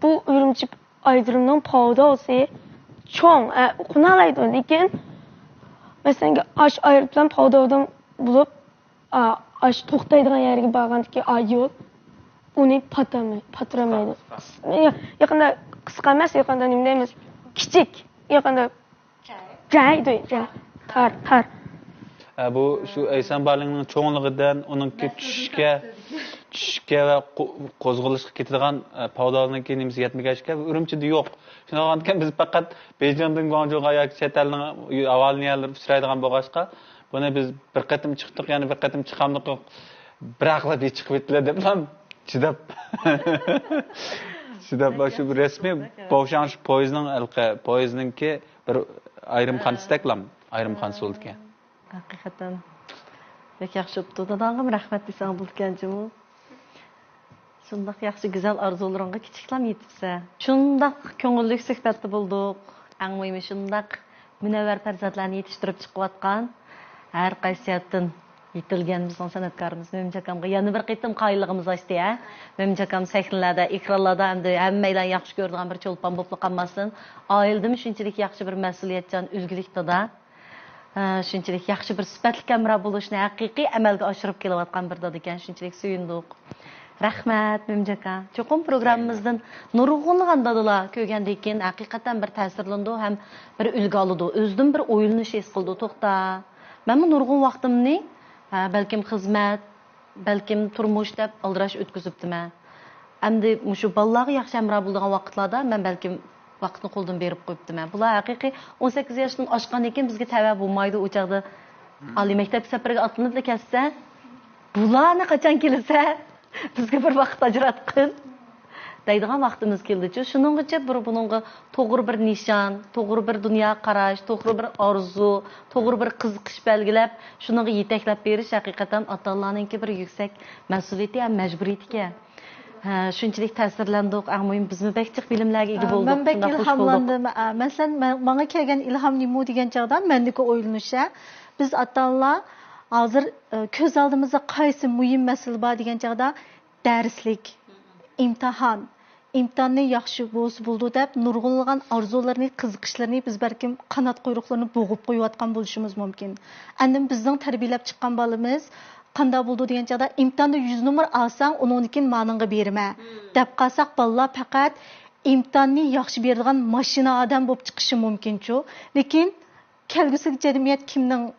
بۇ ئۈرۈمچى ئايرودرومنىڭ پاۋداۋسى چوڭ، ئە، قونالايدۇ، لېكىن مەسىلەن، ئاش ئايروپىلان پاۋداۋدىن بولۇپ، ئا، ئاش توختايدىغان يەرگە بارغاندىكى ئا يول ئۇنى پاتالماي-، پاتۇرالمايدۇ. يا-، يېقىندا قىسقا ئەمەس، يېقىندا نېمە دەيمىز؟ كىچىك، يېقىندا جاي دەي، جاي. تار، تار. ئە، بۇ شۇ ئەيسان بالىڭنىڭ چوڭلۇقىدىن، ئۇنىڭكى چۈشۈشكە، چۈشۈشكە ۋە قو-، قوزغىلىشقا كېتىدىغان، ئە، پاۋدالىنىڭكى نېمىسى يەتمىگەچكە، ئۈرۈمچىدە يوق. شۇنداق بولغاندىكىن، بىز پەقەت بېيجىڭدىن گۇاڭجۇغا ياكى چەت ئەلنىڭ ھاۋالىنى يەرلىرىدە ئۇچرايدىغان بولغاچقا، بۇنى بىز بىر قېتىم چىقتۇق، يەنە بىر قېتىم چىقامدۇق، بىراقلا بىر چىقىپ ئۆتتىلە دەپ چىداپ، چىداپ، شۇ رەسمىي بوشاڭ، شۇ پويىزنىڭ ھېلىقى، پويىزنىڭكى بىر ئايرىم خانىسىدەكلام، ئايرىم خانىسى بولىدىكەن. ھەقىقەتەن بەك ياخشى بوپتۇ. داداڭغىمۇ رەھمەت دېسەڭ بولىدىكەن جۇمۇ. شۇنداق ياخشى گۈزەل ئارزۇلىرىڭغا كىچىكلەم يېتىپسەن. شۇنداق كۆڭۈللۈك سۆھبەتتە بولدۇق. ئەڭ مۇھىمى شۇنداق مۇنەۋۋەر پەرزەنتلەرنى يېتىشتۈرۈپ چىقىۋاتقان ھەر قايسى جەھەتتىن يېتىلگەن بىزنىڭ سەنئەتكارىمىز مۆمىنجان ئاكامغا يەنە بىر قېتىم قايىللىقىمىز ئاشتى، ھە؟ مۆمىنجان ئاكام سەھنىلەردە، ئېكرانلاردا ئەمدى ھەممەيلەن ياخشى كۆرىدىغان بىر چولپان بولۇپلا قالماستىن، ئائىلىدىمۇ شۇنچىلىك ياخشى بىر مەسئۇلىيەتچان، ئۈلگىلىك دادا. ھە، شۇنچىلىك ياخشى بىر سۈپەتلىك ھەمراھ بولۇشنى ھەقىقىي ئەمەلگە ئاشۇرۇپ كېلىۋاتقان بىر دادا ئىكەن، شۇنچىلىك سۆيۈندۇق. رەھمەت، مۆمىنجان ئاكا. چوقۇم پروگراممىمىزدىن نۇرغۇنلىغان دادىلار كۆرگەندىن كېيىن ھەقىقەتەن بىر تەسىرلىنىدۇ ھەم بىر ئۈلگە ئالىدۇ. ئۆزىدىن بىر ئويلىنىش ھېس قىلىدۇ. توختا، مەنمۇ نۇرغۇن ۋاقتىمنى، ھە، بەلكىم خىزمەت، بەلكىم تۇرمۇش دەپ ئالدىراش ئۆتكۈزۈپتىمەن. ئەمدى مۇشۇ بالىلارغا ياخشى ھەمراھ بولىدىغان ۋاقىتلاردا مەن بەلكىم ۋاقىتنى قولدىن بېرىپ قويۇپتىمەن. بۇلار ھەقىقىي ئون سەككىز ياشتىن ئاشقاندىن كېيىن بىزگە تەۋە بولمايدۇ. ئۇ چاغدا ئالىي مەكتەپ سەپىرىگە ئاتلىنىپلا كەتسە، بۇلارنى قاچان كېلىسە، بىزگە بىر ۋاقىت ئاجراتقىن دەيدىغان ۋاقتىمىز كېلىدىچۇ. شۇنىڭغىچە بىر بۇنىڭغا توغرا بىر نىشان، توغرا بىر دۇنيا قاراش، توغرا بىر ئارزۇ، توغرا بىر قىزىقىش بەلگىلەپ، شۇنىڭغا يېتەكلەپ بېرىش ھەقىقەتەن ئاتا-ئانىلارنىڭكى بىر يۈكسەك مەسئۇلىيىتى ھەم مەجبۇرىيىتىكەن. ھە، شۇنچىلىك تەسىرلەندۇق. ئەڭ مۇھىم، بىزمۇ بەك جىق بىلىملەرگە ئىگە بولدۇق. مەن بەك ئىلھاملاندىم. ئە، مەسىلەن، مەن، ماڭا كەلگەن ئىلھام نېمە دېگەن چاغدا، مەندىكى ئويلىنىش، ھە، بىز ئاتا-ئانىلار ھازىر، ئە، كۆز ئالدىمىزدا قايسى مۇھىم مەسىلە بار دېگەن چاغدا، دەرسلىك، ئىمتىھان، ئىمتىھاننى ياخشى بولسا بولىدۇ دەپ، نۇرغۇنلىغان ئارزۇلىرىنى، قىزىقىشلىرىنى بىز بەلكىم قانات قۇيرۇقلىرىنى بوغۇپ قويۇۋاتقان بولۇشىمىز مۇمكىن. ئاندىن بىزنىڭ تەربىيەلەپ چىققان بالىمىز قانداق بولىدۇ دېگەن چاغدا، ئىمتىھاندا يۈز نومۇر ئالساڭ، ئۇنىڭدىن كېيىن مانىڭغا بېرىمەن دەپ قالساق، بالىلار پەقەت ئىمتىھاننى ياخشى بېرىدىغان ماشىنا ئادەم بولۇپ چىقىشى مۇمكىنچۇ. لېكىن كەلگۈسىدە جەمئىيەت كىمنىڭ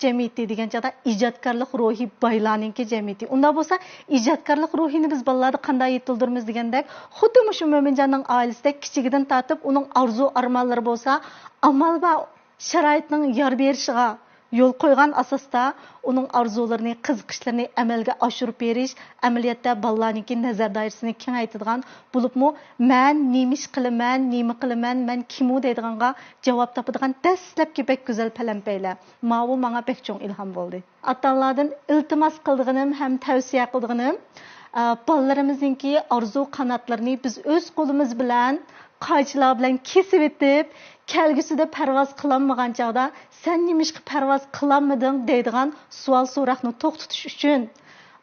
جەمئىيىتى دېگەن چاغدا ئىجادكارلىق روھى بايلارنىڭكى جەمئىيىتى. ئۇنداق بولسا، ئىجادكارلىق روھىنى بىز بالىلاردا قانداق يېتىلدۈرىمىز دېگەندەك، خۇددى مۇشۇ مۆمىنجاننىڭ ئائىلىسىدەك كىچىكىدىن تارتىپ ئۇنىڭ ئارزۇ ئارمانلىرى بولسا، ئامال بار شارائىتنىڭ يار بېرىشىغا يول قويغان ئاساستا ئۇنىڭ ئارزۇلىرىنى، قىزىقىشلىرىنى ئەمەلگە ئاشۇرۇپ بېرىش، ئەمەلىيەتتە بالىلارنىڭكى نەزەر دائىرىسىنى كېڭەيتىدىغان، بولۇپمۇ مەن نېمە ئىش قىلىمەن، نېمە قىلىمەن، مەن كىمۇ دەيدىغانغا جاۋاب تاپىدىغان دەسلەپكى بەك گۈزەل پەلەمپەيلەر. ماۋۇ ماڭا بەك چوڭ ئىلھام بولدى. ئاتا-ئانىلاردىن ئىلتىماس قىلىدىغىنىم ھەم تەۋسىيە قىلىدىغىنىم، ئە، بالىلىرىمىزنىڭكى ئارزۇ قاناتلىرىنى بىز ئۆز قولىمىز بىلەن قايچىلار بىلەن كېسىۋېتىپ، كەلگۈسىدە پەرۋاز قىلالمىغان چاغدا، «سەن نېمىشقا پەرۋاز قىلالمىدىڭ؟» دەيدىغان سوئال-سوراقنى توختىتىش ئۈچۈن،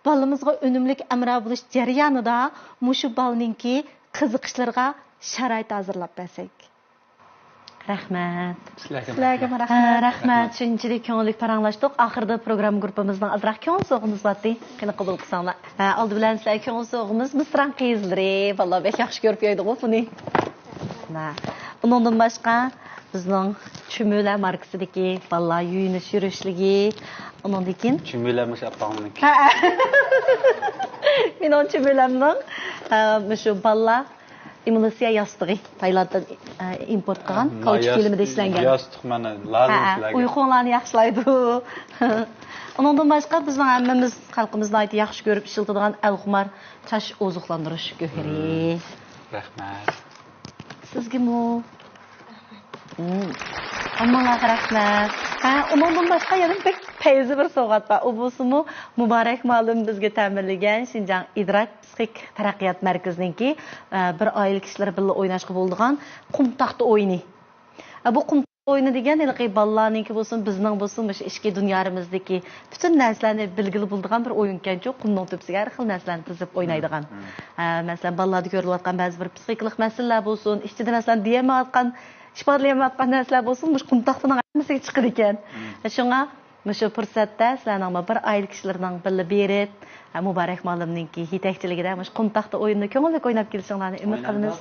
بالىمىزغا ئۈنۈملۈك ھەمراھ بولۇش جەريانىدا مۇشۇ بالىنىڭكى قىزىقىشلىرىغا شارائىت ھازىرلاپ بەرسەك. رەھمەت. سىلەرگىمۇ سىلەرگىمۇ رەھمەت. ھە، رەھمەت. رەھمەت. شۇنچىلىك كۆڭۈللۈك پاراڭلاشتۇق. ئاخىرىدا پروگرامما گۇرۇپپىمىزنىڭ ئازراق كۆڭۈل سوۋغىمىز بارتى. قېنى، قوبۇل قىلساڭلار. ھە، ئالدى بىلەن سىلەرگە كۆڭۈل سوۋغىمىز مىسران قىزلىرى. بالىلار بەك ياخشى كۆرۈپ يەيدىغۇ بۇنى. مانا. ئۇنىڭدىن باشقا بىزنىڭ چۈمۈلە ماركىسىدىكى بالىلار يۇيۇنۇش يۈرۈشلۈكى. ئۇنىڭدىن كېيىن چۈمۈلە مۇشۇ ئاپاڭنىڭكى. ھە. مېنىڭ چۈمۈلەمنىڭ، ھە، مۇشۇ بالىلار ئېمۇلسىيە ياستۇقى، تايلاندتىن، ئە، ئىمپورت قىلغان، ھە، كاۋچۇك ياس-، كىلىمىدە ئىشلەنگەن. ياستۇق مانا، لازىم ھە، ھە، سىلەرگە. ئۇيقۇڭلارنى ياخشىلايدۇ. ئۇنىڭدىن باشقا، بىزنىڭ ھەممىمىز، خەلقىمىز ناھايىتى ياخشى كۆرۈپ ئىشلىتىدىغان ئەلخۇمار چاچ ئوزۇقلاندۇرۇش گۆھىرى. مم، رەھمەت. سىزگىمۇ. مم. ھەممىڭلارغا رەھمەت. ھە، ئۇنىڭدىن باشقا يەنە بەك پەيزى بىر سوۋغات بار. ئۇ بولسىمۇ مۇبارەك مۇئەللىم بىزگە تەمىنلىگەن شىنجاڭ ئىدراك پسىخىك تەرەققىيات مەركىزىنىڭكى، ئە، بىر ئائىلە كىشىلىرى بىللە ئويناشقا بولىدىغان قۇم تاختا ئويۇنى. ئە، بۇ قۇم تاختا ئويۇنى دېگەن ھېلىقى بالىلارنىڭكى بولسۇن، بىزنىڭ بولسۇن، مۇشۇ ئىچكى دۇنيارىمىزدىكى پۈتۈن نەرسىلەرنى بىلگىلى بولىدىغان بىر ئويۇنكەنچۇ، قۇمنىڭ تۆپىسىگە ھەر خىل نەرسىلەرنى تىزىپ ئوينايدىغان. مم، مم. ئە، مەسىلەن، بالىلاردا كۆرۈلۈۋاتقان بەزى بىر پسىخىكىلىق مەسىلىلەر بولسۇن، ئىچىدە، مەسىلەن، دېيەلمەيۋاتقان، ئىپادىلىيەلمەيۋاتقان نەرسىلەر بولسۇن، مۇشۇ قۇم تاختىنىڭ ھەممىسىگە چىقىدىكەن. مم. شۇڭا مۇشۇ پۇرسەتتە سىلەرنىڭمۇ بىر ئائىلە كىشىلىرىنىڭ بىللە بېرىپ، ھە، مۇبارەك مۇئەللىمنىڭكى يېتەكچىلىكىدە مۇشۇ قۇم تاختا ئويۇنىنى كۆڭۈللۈك ئويناپ كېلىشىڭلارنى ئۈمىد قىلىمىز.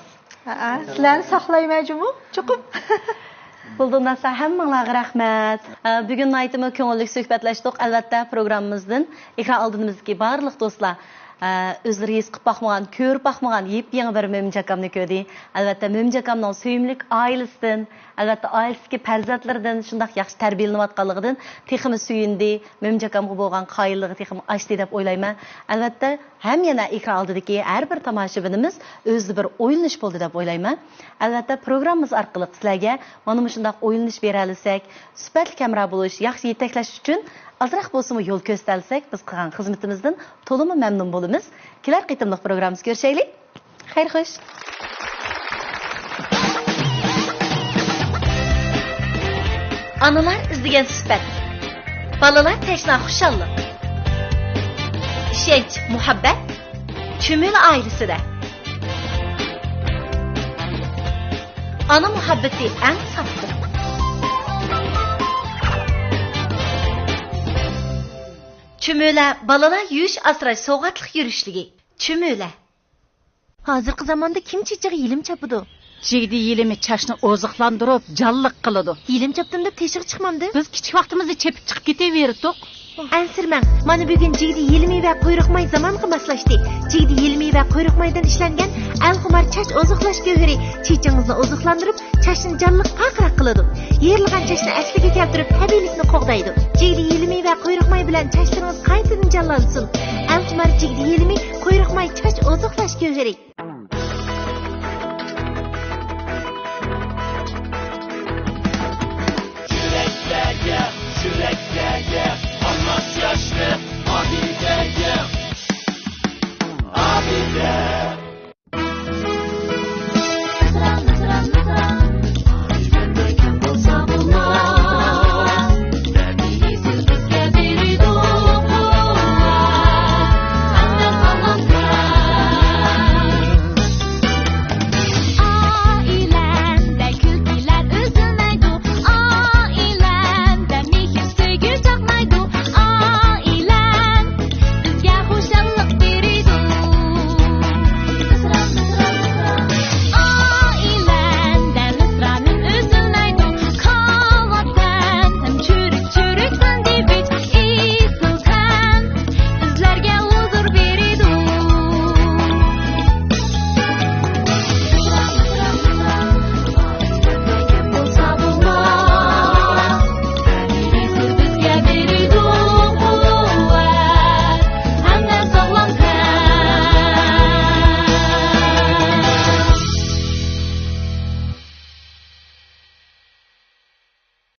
ھە، سىلەرنى ساقلايمەن جۇمۇ، چوقۇم. بولدى، ئۇنداقتا ھەممىڭلارغا رەھمەت. ھە، بۈگۈن ناھايىتىمۇ كۆڭۈللۈك سۆھبەتلەشتۇق. ئەلۋەتتە، پروگراممىمىزدىن ئېكران ئالدىمىزدىكى بارلىق دوستلار، ئە، ئۆزلىرى ھېس قىلىپ باقمىغان، كۆرۈپ باقمىغان يېپيېڭى بىر مۆمىن چاكامنى كۆردى. ئەلۋەتتە، مۆمىن چاكامنىڭ سۆيۈملۈك ئائىلىسىدىن، ئەلۋەتتە، ئائىلىسىدىكى پەرزەنتلىرىدىن شۇنداق ياخشى تەربىيەلىنىۋاتقانلىقىدىن تېخىمۇ سۆيۈندى. مۆمىن چاكامغا بولغان قايىللىقى تېخىمۇ ئاشتى دەپ ئويلايمەن. ئەلۋەتتە، ھەم يەنە ئېكران ئالدىدىكى ھەر بىر تاماشىبىنىمىز ئۆزىدە بىر ئويلىنىش بولدى دەپ ئويلايمەن. ئەلۋەتتە، پروگراممىمىز ئارقىلىق سىلەرگە مانا مۇشۇنداق ئويلىنىش بېرەلىسەك، سۈپەتلىك ھەمراھ بولۇش، ياخشى يېتەكلەش ئۈچۈن ئازراق بولسىمۇ يول كۆرسىتەلىسەك، بىز قىلغان خىزمىتىمىزدىن تولىمۇ مەمنۇن بولىمىز. كېلەر قېتىملىق پروگراممىمىزدا كۆرۈشەيلى. خەير خوش. ئانىلار ئىزدىگەن سۈپەت، بالىلار تەشنا خۇشاللىق، ئىشەنچ، مۇھەببەت. چۈمۈلە ئائىلىسىدە ئانا مۇھەببىتى ئەڭ ساپتۇر. چۈمۈلە بالىلار يۇيۇش ئاسراش سوۋغاتلىق يۈرۈشلۈكى. چۈمۈلە. ھازىرقى زاماندا كىم چېچىغا يېلىم چاپىدۇ؟ جىگدە يېلىمى چاچنى ئوزۇقلاندۇرۇپ، جانلىق قىلىدۇ. يېلىم چاپتىم دەپ تېشىغا چىقمامدىم. بىز كىچىك ۋاقتىمىزدا چېپىپ چىقىپ كېتىۋېرىتتۇق. ئەنسىرىمەڭ، مانا بۈگۈن جىگدە يېلىمى ۋە قۇيرۇق ماي زامانغا ماسلاشتى. جىگدە يېلىمى ۋە قۇيرۇق مايدىن ئىشلەنگەن ئەلخۇمار چاچ ئوزۇقلاش گۆھىرى چېچىڭىزنى ئوزۇقلاندۇرۇپ، چاچنى جانلىق، پارقىراق قىلىدۇ. يېرىلغان چاچنى ئەسلىگە كەلتۈرۈپ، تەبىئىيلىكنى قوغدايدۇ. جىگدە يېلىمى ۋە قۇيرۇق ماي بىلەن چاچلىرىڭىز قايتىدىن جانلانسۇن. ئەلخۇمار جىگدە يېلىمى، قۇيرۇق ماي چاچ ئوزۇقلاش گۆھىرى.